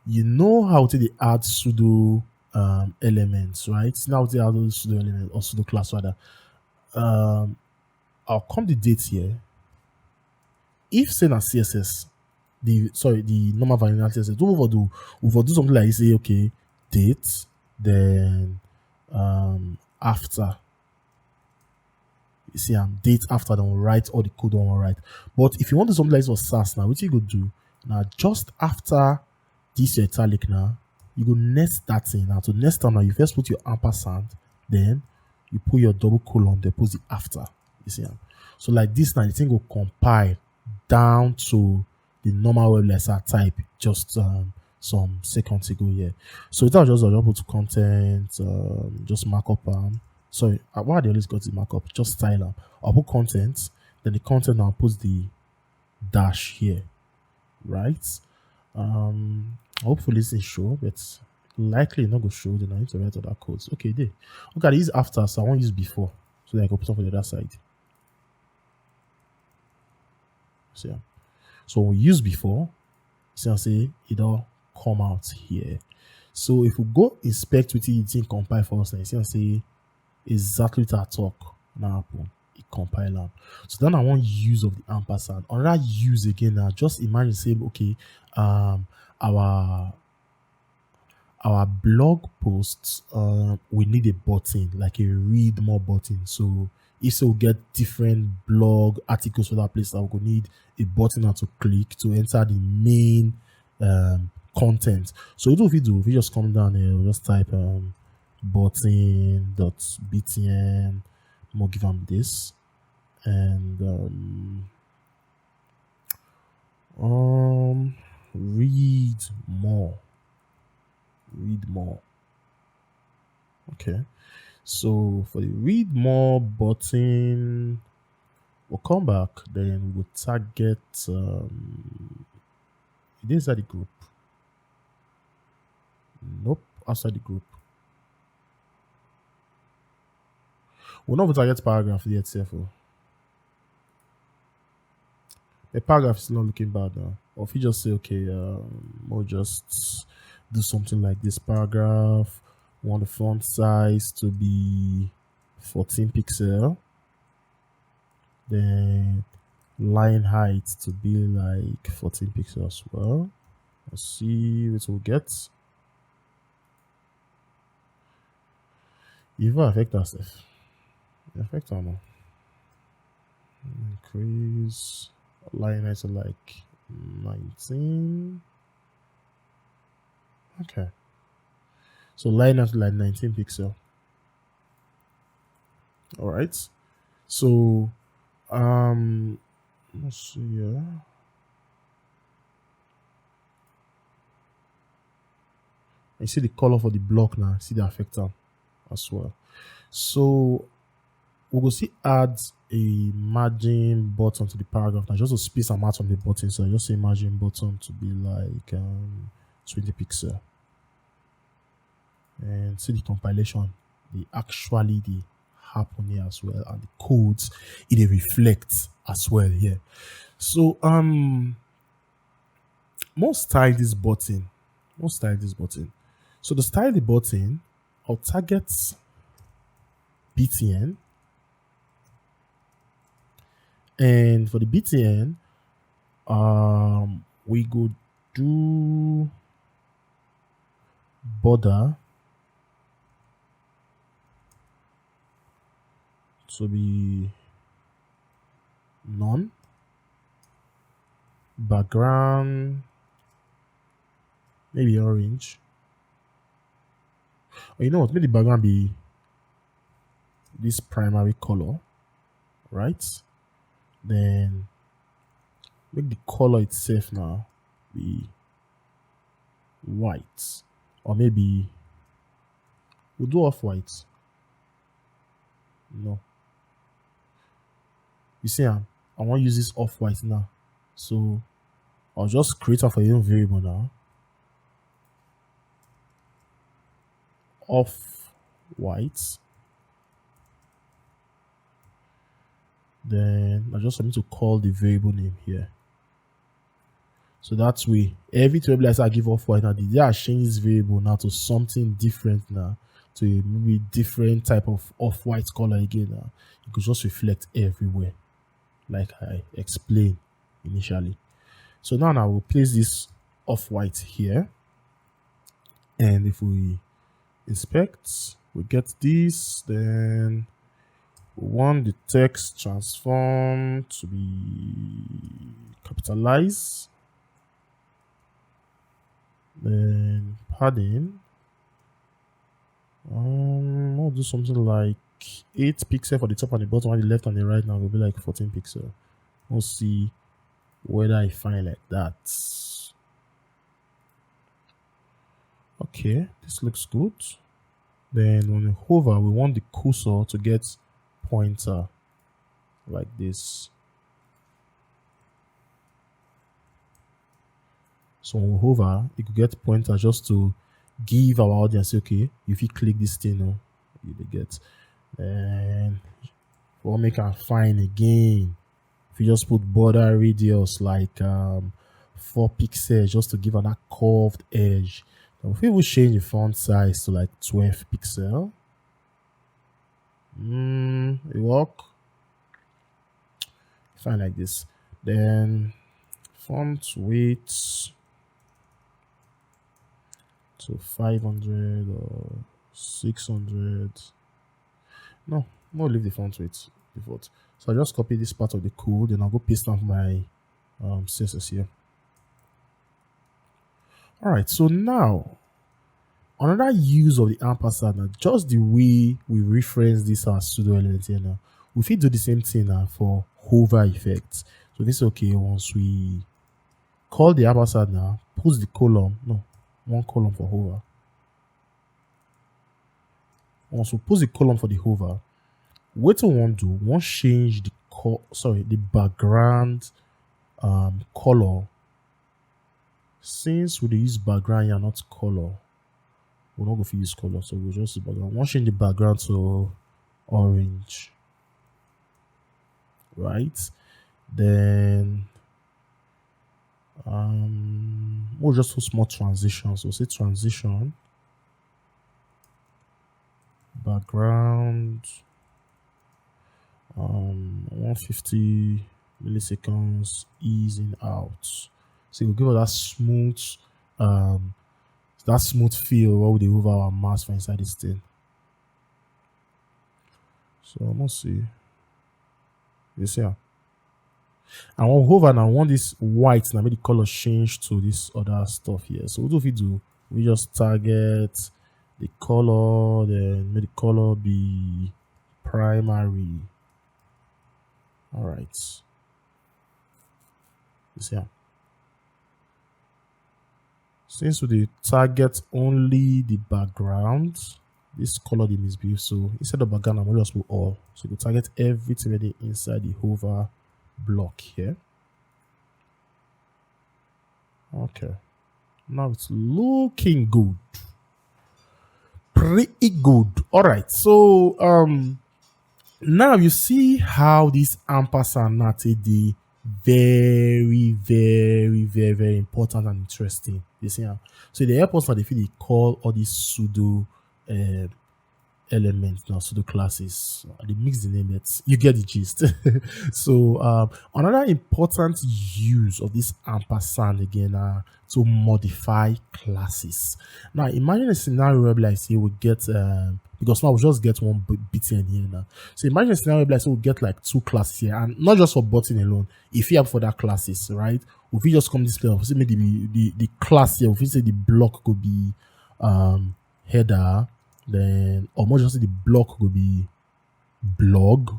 you know how to they add pseudo um, elements, right? Now they add those pseudo element or pseudo class rather. Um, I'll come the date here. If say na C S S, the sorry, the normal vanilla C S S, what we do, we do something like say, okay, date, then um after. You see, um, date after, then we write all the code on right. But if you want to something like this for Sass now, what you go do now? Just after this your italic now, you go next that thing now. So next time now, you first put your ampersand, then you put your double colon, then put the after. You see, um, so like this now, the thing will compile down to the normal web letter type just um, some seconds ago here. So that was just a double to content, um, just markup. Um, sorry, uh, why they always got the markup? Just style up. I'll put content, then the content now puts the dash here, right? Um, hopefully this is show, but likely not go show the name to write other codes. Okay, there. Okay, these after, so I won't use before, so that I can put on for the other side. So, yeah. So we use before, see I say it all come out here. So if we go inspect with it, it compile for us, and see I say exactly what I talk now happen. It compile up. So then I want use of the ampersand. Another use again now. Just imagine say, okay, um, our our blog posts, uh, we need a button, like a read more button. So if so, we get different blog articles for that place that we go need a button now to click to enter the main um, content. So what we do, we just come down here, we just type um, button dot B T N, we'll give them this, and um, um read more, read more. Okay, so for the read more button, we'll come back, then we'll target um, it is at the group. Nope, outside the group. We'll not target paragraph yet, therefore. The paragraph is not looking bad now. Or if you just say, okay, um, we'll just do something like this paragragh. We want the font size to be fourteen pixel. Then line height to be like fourteen pixels as well. Let's see what we'll get. It will affect us. Affect our increase line height to like nineteen. Okay. So line height to like nineteen pixel. All right. So um let's see here. You see the color for the block now. See the affect am as well. So we go see add a margin button to the paragraph now, just to space am out from the button. So I just say margin button to be like um, twenty pixel. And see the compilation, they actually they happen here as well, and the codes it they reflect as well here. So um most style this button, most style this button. So to style the button, I'll target B T N, and for the B T N, um, we go do border to be none, background maybe orange. Oh, you know what? Make the background be this primary color, right? Then make the color itself now be white, or maybe we'll do off white. No, you see, I'm, I want to use this off white now, so I'll just create a new variable now. Off white. Then I just want to call the variable name here. So that way, every time I give off white now, the day I change this variable now to something different now, to a maybe different type of off white color again now, it could just reflect everywhere, like I explained initially. So now I will place this off white here, and if we inspect, we get this, then we want the text transform to be capitalized, then padding, um I'll do something like eight pixel for the top and the bottom, and the left and the right now will be like fourteen pixel. We'll see whether I find like that. Okay, this looks good. Then when we hover, we want the cursor to get pointer like this. So when we hover, it could get pointer just to give our audience, okay, if you click this thing, no, you get. And we'll make a fine again. If you just put border radius like um four pixels just to give another curved edge. Now if we will change the font size to like twelve pixel, mm, it work fine like this. Then font weight So five hundred or six hundred. No, no, leave the font weight default. So I just copy this part of the code and I'll go paste down my um, C S S here. All right, so now another use of the ampersand, now just the way we reference this as pseudo element here now, we fit do the same thing now for hover effect. So this is okay once we call the ampersand now, put the column, no, one column for hover. Once we put the column for the hover, what we want to do, we want change the co sorry, the background um color. Since we dey use background here, not color, we're not going to use color, so we'll just use background. We want change the background to orange, right? Then um we'll just do small transitions. We'll say transition background um one fifty milliseconds easing out. So we'll give us that smooth um that smooth feel while we dey hover our mouse for inside this thing. So I must see. You see, ah? I want hover now. I want this white now. Make the color change to this other stuff here. So what do we do? We just target the color, then make the color be primary. All right. You see, ah? Since we dey target only the background, this color dey misbehave. So instead of background, I'm going to just put all. So we target everything wey dey inside the hover block here. Okay. Now it's looking good. Pretty good. All right. So um now you see how this ampersand now take dey very, very, very, very important and interesting. You see, ah? So they help us now, they feel they call all these pseudo uh, elements now, pseudo classes. They mix the name, but you get the gist. So um, another important use of this ampersand again uh, to modify classes. Now imagine a scenario where, like, say we get um, because now we just get one b- button here now. So imagine a scenario where, like, say we get like two classes here, and not just for button alone. If you have for that classes, right? If you just come this place, say maybe the, the, the class here, if you say the block could be um header, then or more just say the block could be blog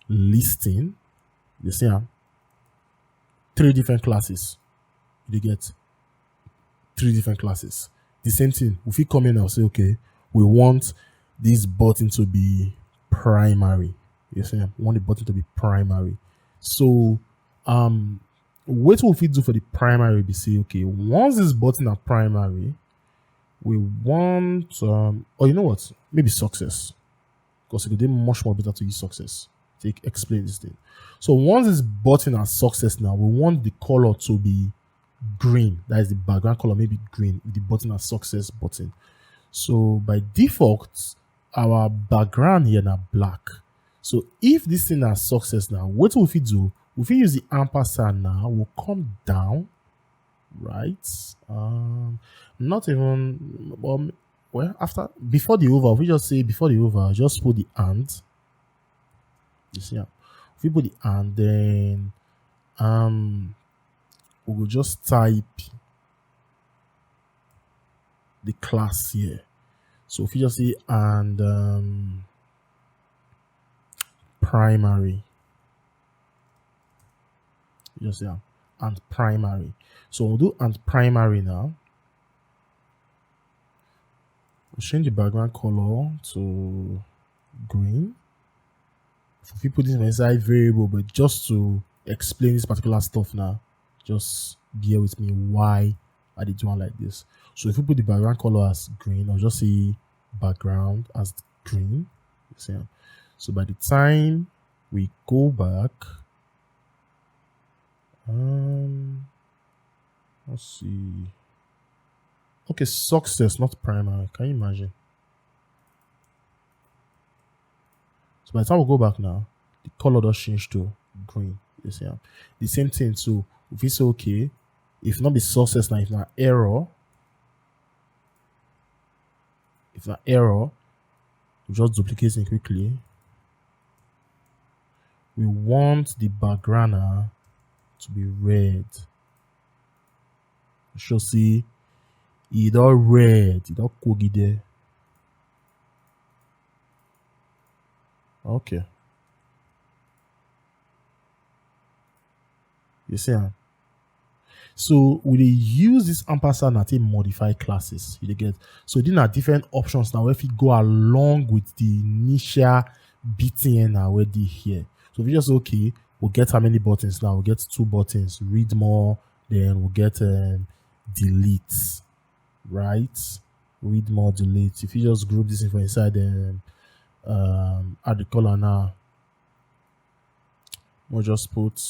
listing. You see, um, three different classes. You get three different classes. The same thing. If you come in and say, okay, we want this button to be primary. You see, um, we want the button to be primary. So um what we fit do for the primary be say, okay, once this button are primary, we want um or you know what, maybe success, because it would be much more better to use success to explain this thing. So once this button are success now, we want the color to be green. That is the background color, maybe green, if the button are success button. So by default, our background here now black. So if this thing are success now, what we fit do? We fit use the ampersand now. We'll come down, right? Um, not even um, well after before the over. We just say before the over, just put the and. You see, ah? If we put the and, then um, we will just type the class here. So if you just say and um, primary, you just say ah, and primary. So we'll do and primary now. We'll change the background color to green. For people, this is inside variable, but just to explain this particular stuff now, just bear with me why I did one like this. So if you put the background color as green, I'll just say background as green. You see? So by the time we go back, um, let's see. Okay, success, not primary. Can you imagine? So by the time we go back now, the color does change to green. You see, um, the same thing. So if it's okay, if not be success now, if not error, If na error, we just duplicate it quickly. We want the background, ah, to be red. Show say e don red, e don kogi there. Okay. You see am? So we dey use this ampersand na take modify classes. You dey get? So these are different options now wey fit go along with the initial B T N na wey dey here. So we just, okay, we'll get how many buttons now? We'll get two buttons. Read more, then we'll get, um, delete, right? Read more, delete. If you just group this info inside, um, um, add the color now. We'll just put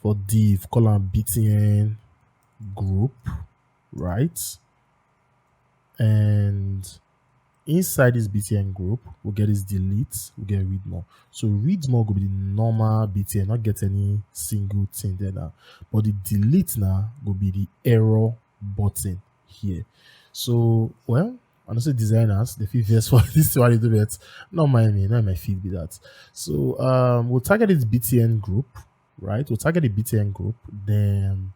for div, call am B T N group, right? And inside this B T N group, we'll get this delete, we'll get read more. So read more go be the normal B T N, not get any single thing there now. But the delete now go be the error button here. So, well, I know say designers, they feel vex for this one a little bit. Not mind me, not my feed be that. So, um, we'll target this B T N group, right? We'll target the B T N group. Then,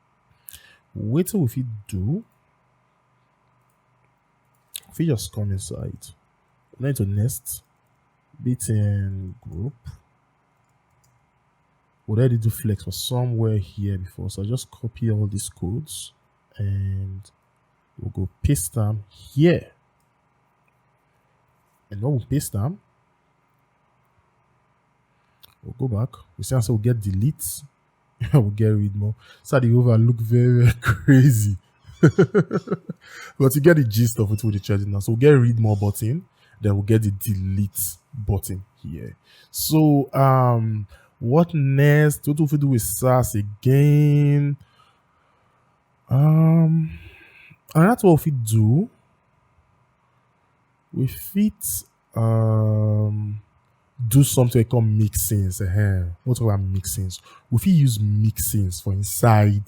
wait till we fit do. If we just come inside, we need to next B T N group. We already do flex for somewhere here before, so I just copy all these codes and we'll go paste them here. And when we paste them, we'll go back. We see, so we get delete. We get read more. So the overlook very, very crazy. But you get the gist of it with the charging now. So we get read more button, then we get the delete button here. So, um, what next? What do we do with Sass again? Um, and that's what we do. We fit, um, do something called mixins. Uh-huh. What about mixins? We fit use mixins for inside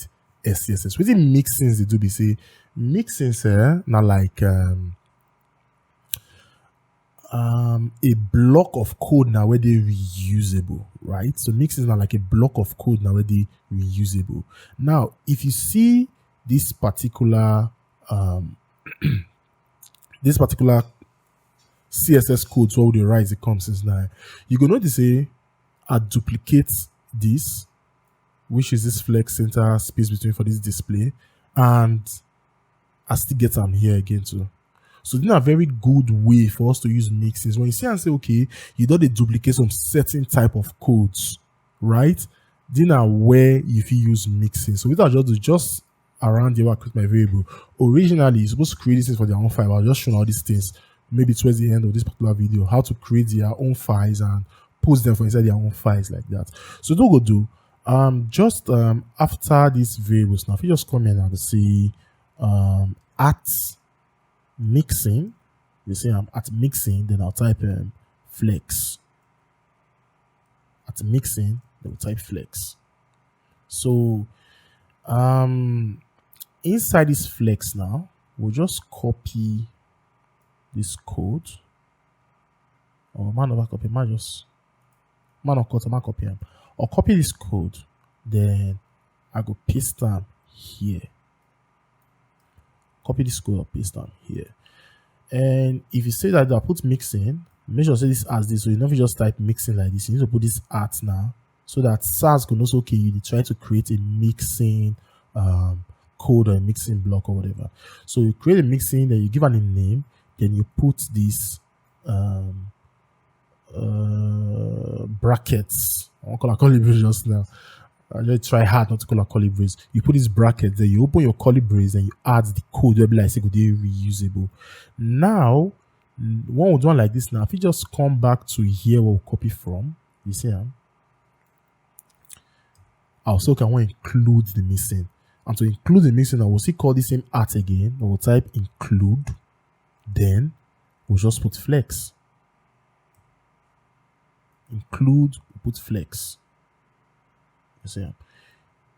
S C S S. What the mixins they do be say? Mixins, eh, not like, um, um, a block of code now where they reusable, right? So mixins are like a block of code now where they reusable. Now, if you see this particular, um, this particular C S S code, so how they write it comes since now, you go notice say I duplicate this, which is this flex center space between for this display, and I still get them here again too. So these are very good way for us to use mixins. When you see and say, okay, you don't duplicate some certain type of codes, right? These are where if you use mixins. So without just, just around here, I create my variable. Originally, you're supposed to create these things for their own file. I'll just show all these things maybe towards the end of this particular video, how to create their own files and post them for inside their own files like that. So don't go do, um, just, um, after these variables now, if you just come in and see, um, at mixin, you see I'm at mixin, then I'll type, um, flex. At mixin, then we'll type flex. So, um, inside this flex now, we'll just copy this code. Oh, man over copy, man just, man of cut, man copy am. Or copy this code, then I go paste am here. Copy this code or paste am here. And if you say that I put mixin, make sure say this as this, so you never just type mixin like this. You need to put this at now so that Sass can also, okay, you try to create a mixin, um, code or a mixin block or whatever. So you create a mixin, then you give it a name, then you put this, um, uh, brackets. I won't call it curly brace just now. I just try hard not to call it curly brace. You put this bracket, then you open your curly brace, and you add the code where be like say go dey reusable. Now, n-, one would one like this now. If you just come back to here where we copy from, you see, um, I also can want include the mixin. And to include the mixin, I will still call the same at again. I will type include, then we'll just put flex. Include, we'll put flex. You see, um,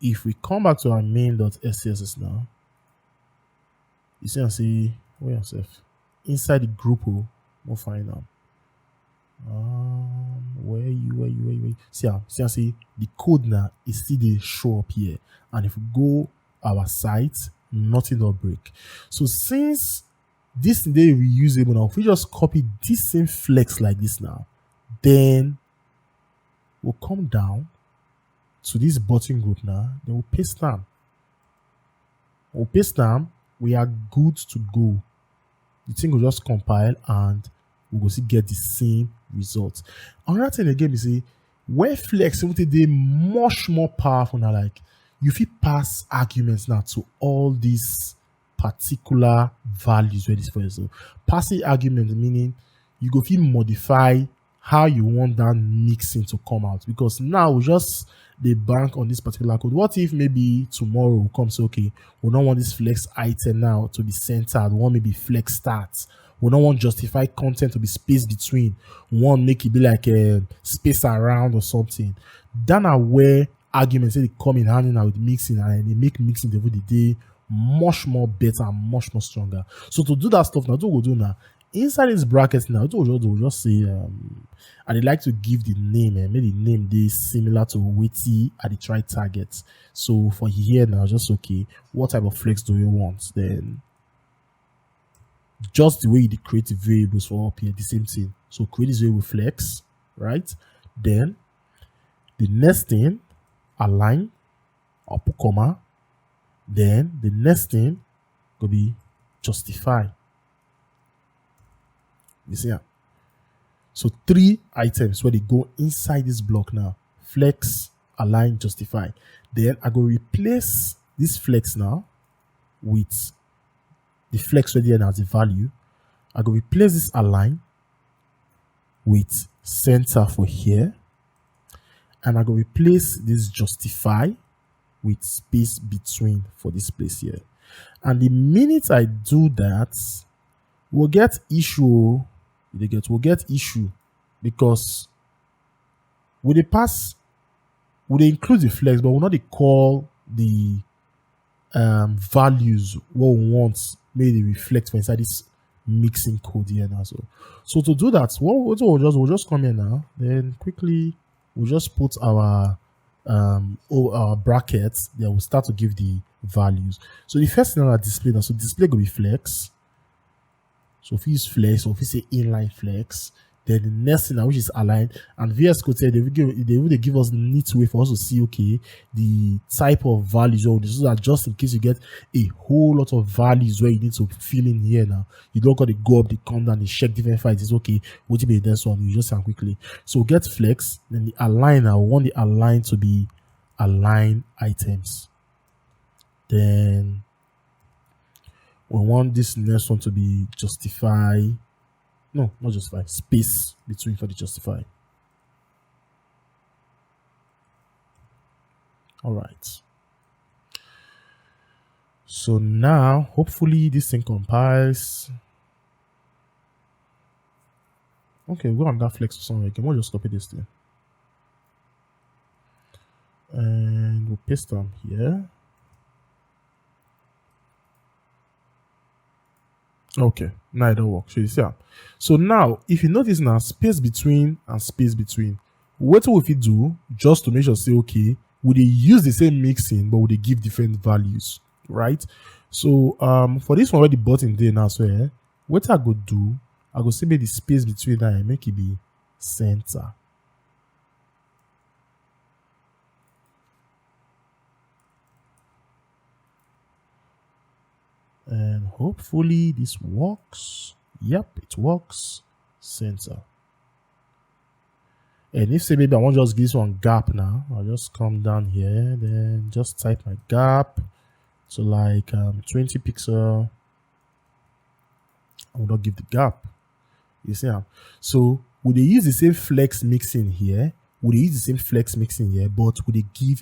if we come back to our main dot S C S S now, You see, I say, where yourself? Inside the group, oh, no find am. Um, where you, where you, where you, where you? See, I see, I say the code now is still dey show up here. And if we go our site, nothing will break. So since this thing dey reusable now, if we just copy this same flex like this now, then we'll come down to this button group now, then we'll paste them. We'll paste them, we are good to go. The thing will just compile and we go see get the same result. Another thing again, you see, where flex will take dey much more powerful now, like you fit pass arguments now to all these particular values where this for yourself. Passing argument meaning you go fit modify how you want that mixing to come out, because now we just dey bank on this particular code. What if maybe tomorrow we come say, okay, we don't want this flex item now to be centered, we want maybe flex start, we don't want justify content to be space between, we want make it be like a space around or something. Then na where arguments say they come in hand now with mixing, and they make mixing the day much more better and much more stronger. So to do that stuff now, what we go do now, inside this bracket now, what we just do, we just say, um, I dey like to give the name, eh, make the name dey similar to wetin I dey try target. So for here now, just okay, what type of flex do you want? Then just the way you dey create variables for up here, the same thing. So create this variable flex, right? Then the next thing, align, or put comma. Then the next thing go be justify. You see am? So three items wey dey go inside this block now: flex, align, justify. Then I go replace this flex now with the flex wey dey now as the value. I go replace this align with center for here, and I go replace this justify with space between for this place here. And the minute I do that, we'll get issue. You dey get, we'll get issue because we dey pass, we dey include the flex, but we no dey call the, um, values wey we want make they reflect for inside this mixing code here now. So, so to do that, what, what we'll just, we'll just come here now. Then quickly, we'll just put our, um, oh, our brackets. Then we'll start to give the values. So the first thing on our display now, so display go be flex. So if you use flex, or if you say inline flex, then the next thing now, which is align, and V S Code said they will give, they will give us neat way for us to see, okay, the type of values or this, so that just in case you get a whole lot of values where you need to fill in here now, you don't got to go up, the come down, the check different files. It's okay. What be the next one? You just can quickly. So get flex, then the align now. We want the align to be align items. Then we want this next one to be justify. No, not justify. Space between for the justify. All right. So now, hopefully, this thing compiles. Okay, we go on that flex or something. Okay, we'll just copy this thing. And we'll paste them here. Okay, now it don't work. So you see am. So now, if you notice now, space between and space between. What we fit do just to make sure say, okay, we dey use the same mixing, but we dey give different values, right? So, um, for this one, where the button dey now, so, eh, what I go do, I go say make the space between that and make it be center. And hopefully this works. Yep, it works. Center. And if say maybe I want just give this one gap now, I'll just come down here, then just type my gap to, like, um, twenty pixel. I will not give the gap. You see am? So we dey use the same flex mixing here. We dey use the same flex mixing here, but we dey give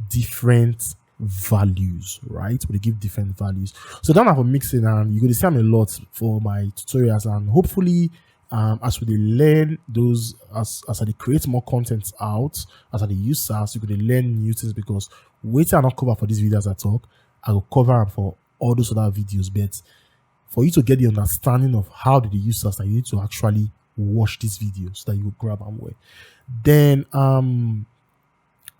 different values, right? We dey give different values. So that na for mixing, and you go dey see am a lot for my tutorials, and hopefully, um, as we dey learn those, as, as I dey create more content out, as I dey use SASS, you go dey learn new things, because wetin I no cover for these videos I talk, I go cover am for all those other videos. But for you to get the understanding of how they dey use SARS, that you need to actually watch this video so that you grab am well. Then um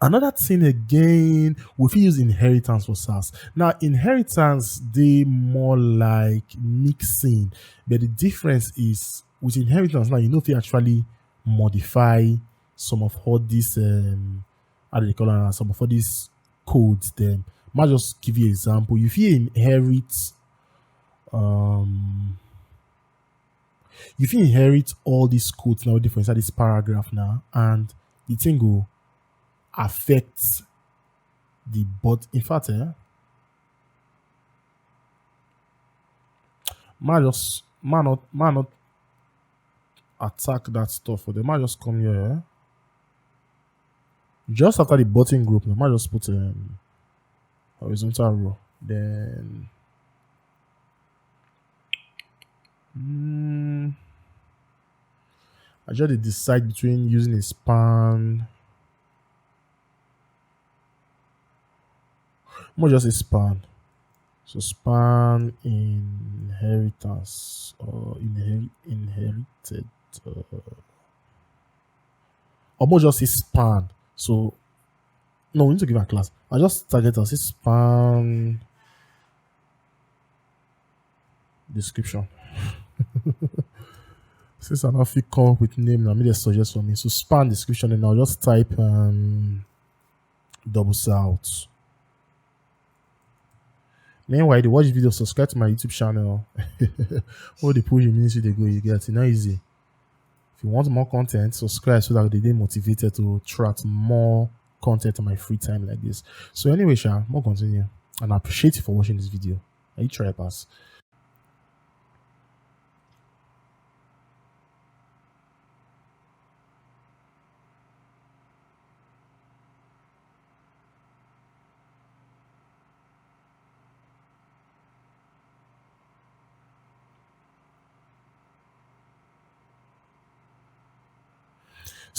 another thing again, we fit use inheritance for SARS. Now, inheritance dey more like mixing, but the difference is with inheritance now, you no fit actually modify some of all these, um, how do they call am, some of all these codes dem. Ma just give you example. You fit inherit, um, you fit inherit all these codes now wey dey for inside this paragraph now, and the thing go affect the, but in fact, eh, ma just, ma not, ma not attack that stuff for them. Ma just come here, eh? Just after the button group, ma just put, um, horizontal row. Then mm, I just dey decide between using a span. Mo just say span. So span inheritance or inherit inherited. Uh, or mo just say span. So no, we need to give a class. I just target and say span description. Since I no fit come up with name, na me dey suggest for me. So span description, and I'll just type um double out. Meanwhile, you watch the video, subscribe to my YouTube channel. All the push ministry they go, you get it. Not easy. If you want more content, subscribe so that they get motivated to track more content on my free time like this. So anyway, Sha, more continue. And I appreciate you for watching this video. Are you try pass?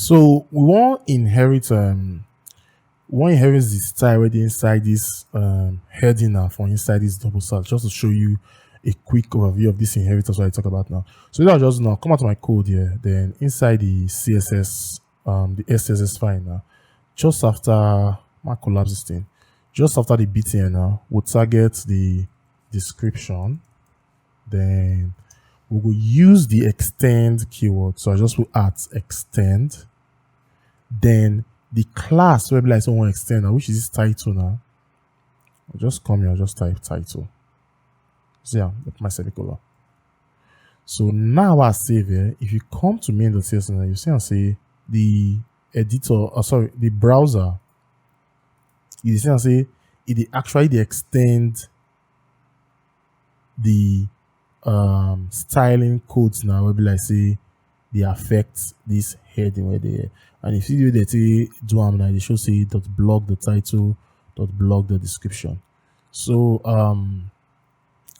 So we wan inherit um we wan inherit the style wey dey inside this um heading na for inside this double slash, just to show you a quick overview of this inheritance wey I talk about now. So what I'll just do now, come out of my code here, then inside the C S S, um the S C S S file now, just after, ma collapse this thing, just after the B T N now, we'll target the description. Then we go use the extend keyword. So I just put at extend. Then the class wey be like say we wan extend now, which is this title now. I'll just come here, I'll just type title. See am, with my semicolon. So now I save here. If you come to main dot C S S now, you see am say the editor, oh, sorry, the browser, you see am say it dey actually dey extend the um styling codes now wey be like say dey affect this heading wey dey here. And if you do that, do am now, they show say dot block the title, dot block the description. So um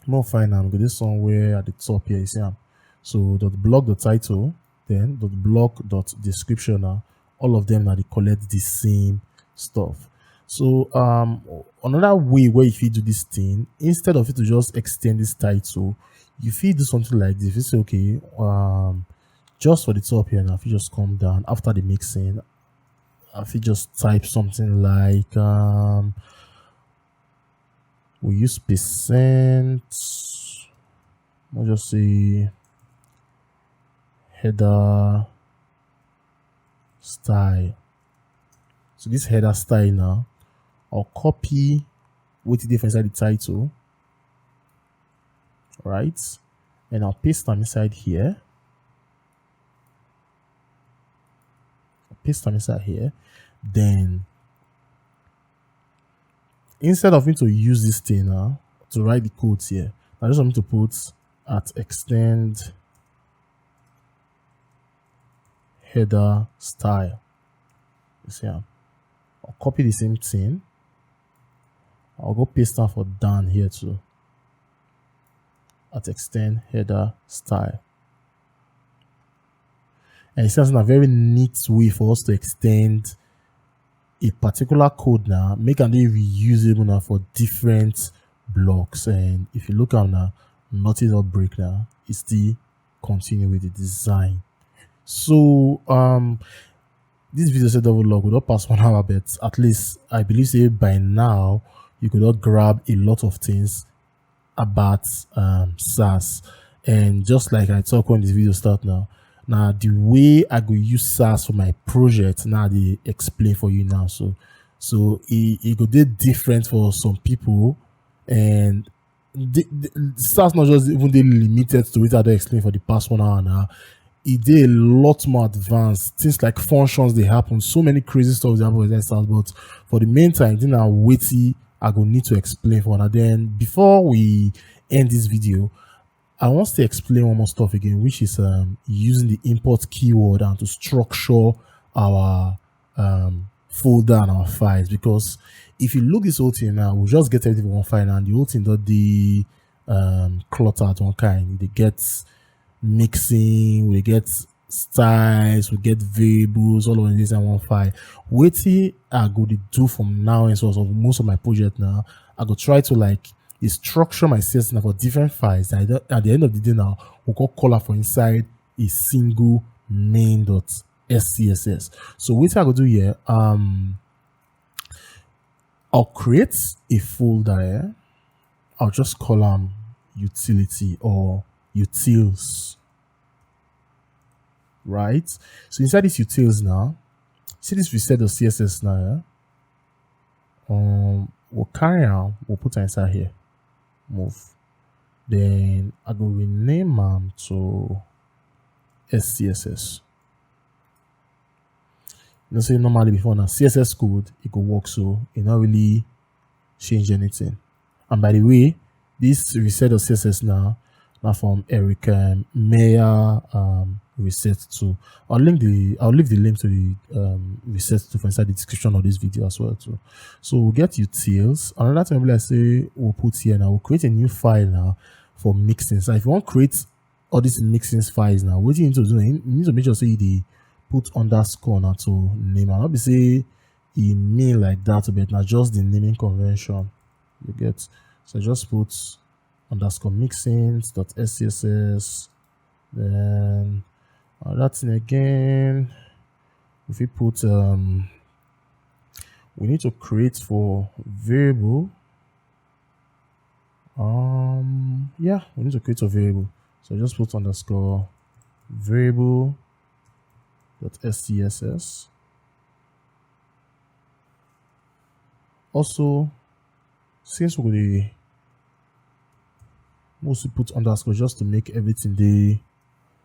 more fine am, go dey somewhere at the top here, you see am. So dot block the title, then dot block dot description now. All of them now they collect the same stuff. So um another way where if you do this thing, instead of it to just extend this title, you fit do something like this. You say, okay, um just for the top here now, if you just come down after the mixing, if you just type something like um we use percent, I'll just say header style. So this header style now, I'll copy what it is inside the title, right? And I'll paste them inside here. I'll paste them inside here. Then instead of me to use this thing now to write the codes here, I just want me to put at extend header style. You see, um, I'll copy the same thing. I'll go paste that for down here too. At extend header style. And it's a very neat way for us to extend a particular code now, make am dey reusable now for different blocks. And if you look at now, nothing don break now. E still continue with the design. So um this video say double log, we don pass one hour, but at least I believe say by now you could not grab a lot of things about um SASS. And just like I talk when this video start now, now the way I go use SASS for my project now, they explain for you now. So so it, it go dey different for some people, and the, the SASS not just even dey limited to what I don explain for the past one hour now. E dey a lot more advanced. Things like functions dey happen. So many crazy stuff dey happen with SASS. But for the main time, then na wetin I go need to explain for now. Then before we end this video, I want to explain one more stuff again, which is um, using the import keyword and to structure our um, folder and our files. Because if you look this whole thing now, we just get everything for one file, and the whole thing don dey um, cluttered one kind. We dey get mixing, we get styles, we get variables, all of this in one file. Wetin I go dey do from now and so of most of my project now, I go try to like dey structure my C S S now for different files. At the, at the end of the day now, we go call am for inside a single main dot S C S S. So wetin I go do here, um, I'll create a folder here. I'll just call am utility or utils. Right? So inside this utils now, see this reset dot C S S now, yeah? Um, we'll carry am, we'll put am inside here. Move. Then I go rename am to S C S S. You know, say normally before now, C S S code, it go work, so it not really change anything. And by the way, this reset dot C S S now, now from Eric um, Meyer um, reset tool. I'll link the I'll leave the link to the um, reset tool for inside the description of this video as well too. So we'll get utils. Another thing we'll say we'll put here now, we'll create a new file now for mixing. So if you want to create all these mixing files now, what you need to do, you need to make sure say you dey put underscore now to name am. Not be say e mean like that, but na just the naming convention you get. So just put underscore mixing dot S C S S. Then another thing again, if we put um we need to create for variable. Um yeah, we need to create a variable. So just put underscore variable dot S C S S. Also, since we dey mostly put underscore just to make everything dey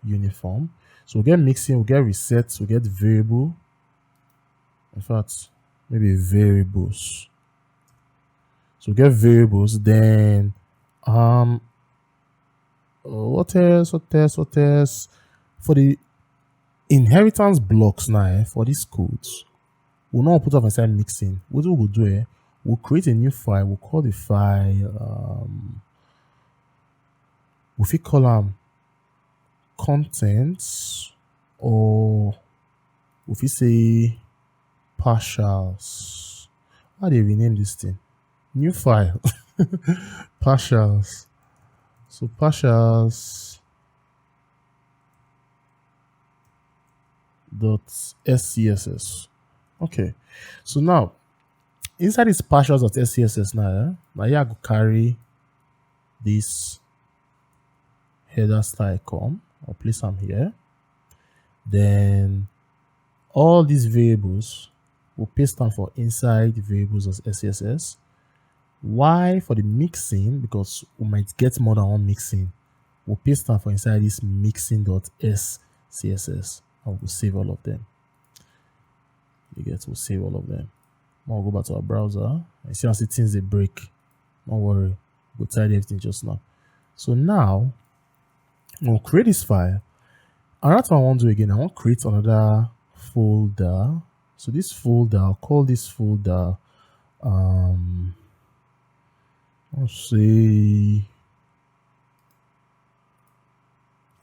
uniform. So we get mixing, we get reset, we get variable. In fact, maybe variables. So we get variables, then um uh, what else? What else? What else? For the inheritance blocks now, eh, for these codes, we'll not put up inside mixing. What we'll do, eh, we'll create a new file. We'll call the file. Um, we fit call am content, or we fit say partials. How they rename this thing? New file. Partials. So partials dot S C S S. Okay. So now inside this partials dot S C S S now, eh, now here I go carry this header style come. I'll place am here. Then all these variables will paste am for inside variables of S C S S. Why for the mixing? Because we might get more than one mixing. We'll paste am for inside this mixing dot S C S S and we'll save all of them. You get, we'll save all of them. Now we'll go back to our browser. I see I see things dey break. Don't worry. We'll tidy everything just now. So now we'll create this file. And that's what I want to do again. I want to create another folder. So this folder, I'll call this folder um I'll say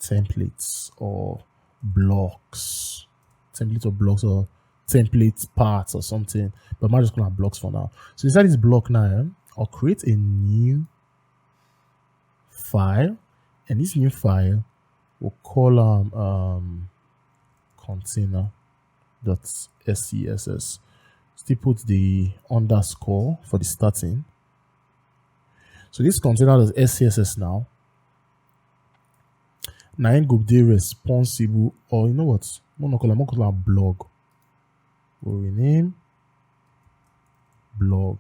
templates or blocks. Templates or blocks or template parts or something. But I'm just gonna blocks for now. So inside this block now, eh, I'll create a new file, and this new file, we'll call am um, container dot scss. Still put the underscore for the starting. So this container dot scss now, na im go dey responsible, or you know what? Mo no call am, mo call am blog. We'll rename blog.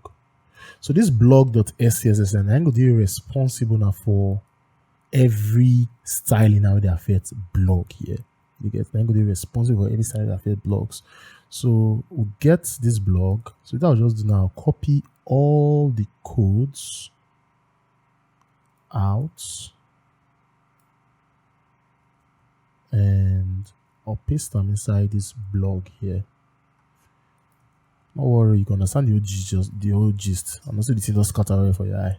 So this blog dot scss na im go dey responsible na for every styling na wey dey affect blog here. You get, na im go dey responsible for every styling that affect blogs. So we get this blog. So that I'll just do now, copy all the codes out and I'll paste them inside this blog here. No worry, you can understand the whole gist. Just the whole gist. I know say the thing just scatter away for your eye,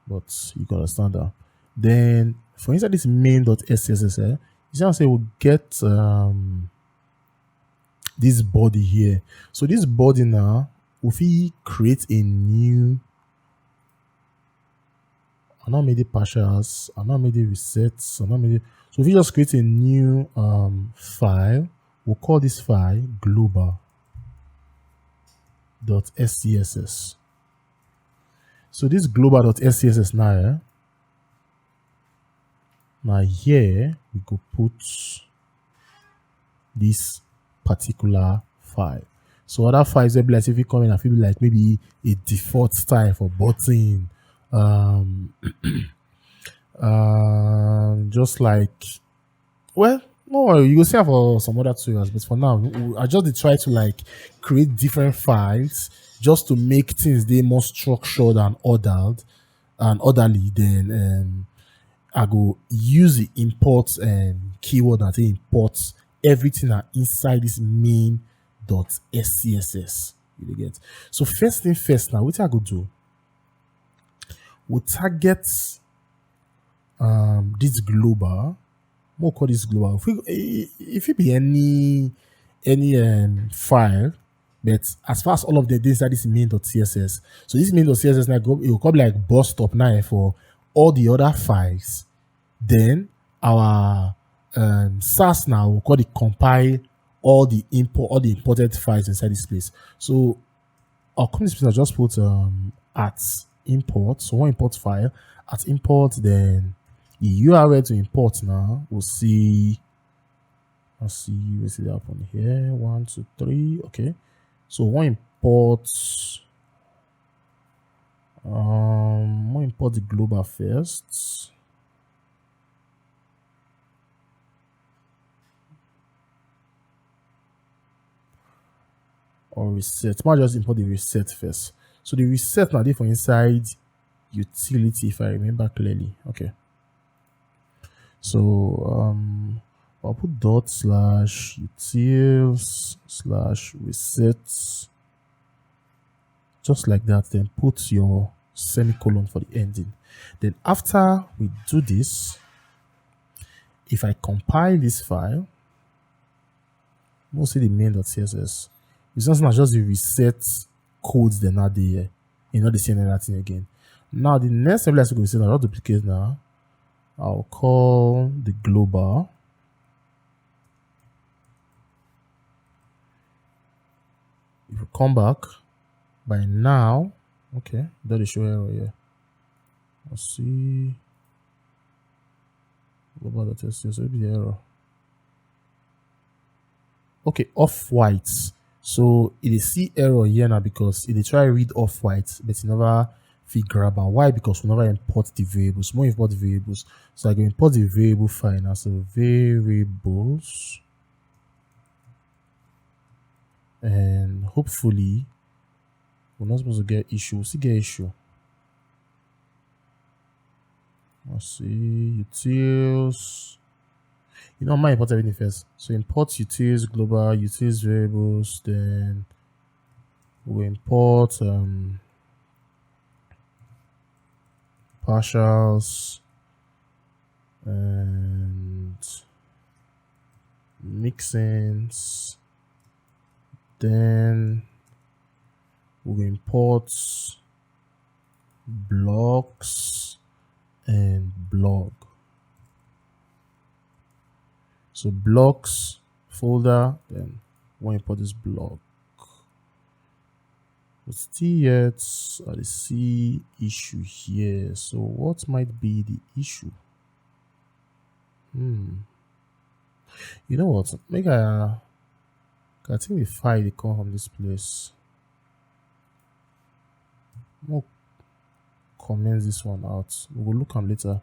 but you can understand that. Then for inside this main dot scss, eh, you see how say we get um this body here. So this body now, we fit create a new. I now made it partials. I now made it resets. I now made it. So if you just create a new um, file, we'll call this file global dot scss. So this global dot scss now, eh, now here we go put this particular file. So other files wey be like say fit come in, I feel like maybe a default style for button, um, um, just like, well, no worry, you go see am for some other tutorials. But for now, we- I just dey try to like create different files just to make things dey more structured and ordered and orderly. Then um, I go use the import um, keyword and say import everything na inside this main dot scss. You dey get? So first thing first now, wetin I go do? We target um, this global. Mo call this global. If we, if it be any any um, file, but as far as all of the things that is main dot scss. So this main dot scss now go, it will come like bus stop now for all the other files. Then our um, Sass now will call it compile all the import all the imported files inside this place. So I'll come this place. I'll just put um, at import. So one import file at import. Then the U R L to import now. We'll see. Let's see. Let's see that one here. One, two, three. Okay. So one import. Um, we import the global first. Or reset. Might just import the reset first. So the reset now dey for inside utility, if I remember clearly. Okay. So um, I'll put dot slash utils slash reset, just like that. Then put your semicolon for the ending. Then after we do this, if I compile this file, we'll see the main dot css. It's not as just the reset codes, then not the uh, you know the same that thing again. Now the next thing I go say now, I'll duplicate now. I'll call the global. If you come back by now, okay, that is show error here. Let's see. Global dot S C S, so be the error. Okay, off white. So it is see error here now because it is try read off white, but it never fit grab am. Why? Because we never import the variables. More import the variables. So I go import the variable file now. So variables, and hopefully we're not supposed to get issue. We'll still get issue. Let's see, utils. You know, I might import everything first. So import utils global, utils variables, then we import um, partials and mixins. Then we import blocks and blog. So blocks folder, then when you put this blog. But still yet, I see issue here. So what might be the issue? Hmm. You know what? Make I, I think the file they come from this place. We'll comment this one out. We will look at later.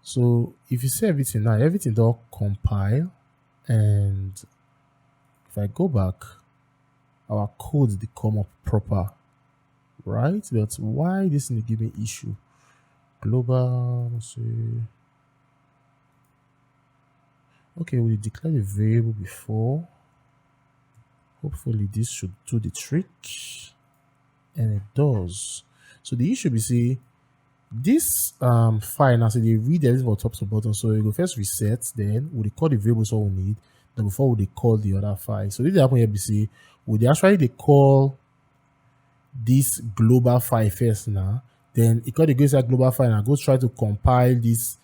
So if you see everything now, everything don't compile, and if I go back, our code they come up proper, right? But why this thing give me issue? Global, let's see. Okay, we declared a variable before. Hopefully this should do the trick, and it does. So the issue be say this um file now, so they read everything from top to bottom. So we go first reset, then we dey call the variables what we need. Then before we dey call the other file. So this happen here be say we dey actually dey call this global file first now. Then it call the go inside global file and go try to compile this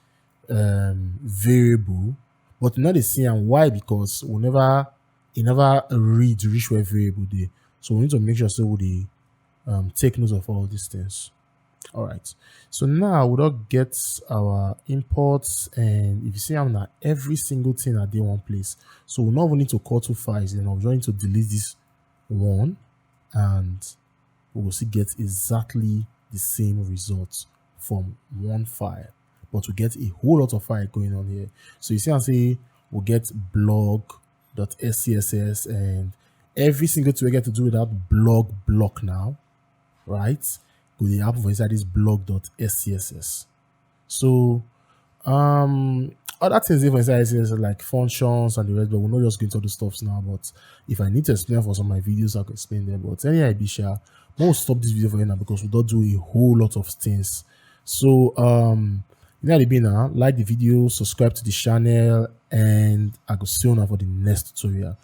um variable, but not the same. Why? Because we never, it never read reach where variable dey. So we need to make sure so we dey um, take note of all these things. All right. So now we don't get our imports, and if you see, I'm not every single thing at the one place. So we not even need to call two files. Then I'm going to delete this one, and we will see get exactly the same results from one file, but we get a whole lot of file going on here. So you see, I say we get blog.scss, and every single thing we get to do with that blog block now, right? Go dey happen for inside this blog.scss. So um other things even inside scss like functions and the rest, but we're not just going to do stuffs now. But if I need to explain for some of my videos, I can explain them. But anyhow, Ibisha, we'll stop this video for you now because we don't do a whole lot of things. So um you know the be now, like the video, subscribe to the channel, and I go see you now for the next tutorial.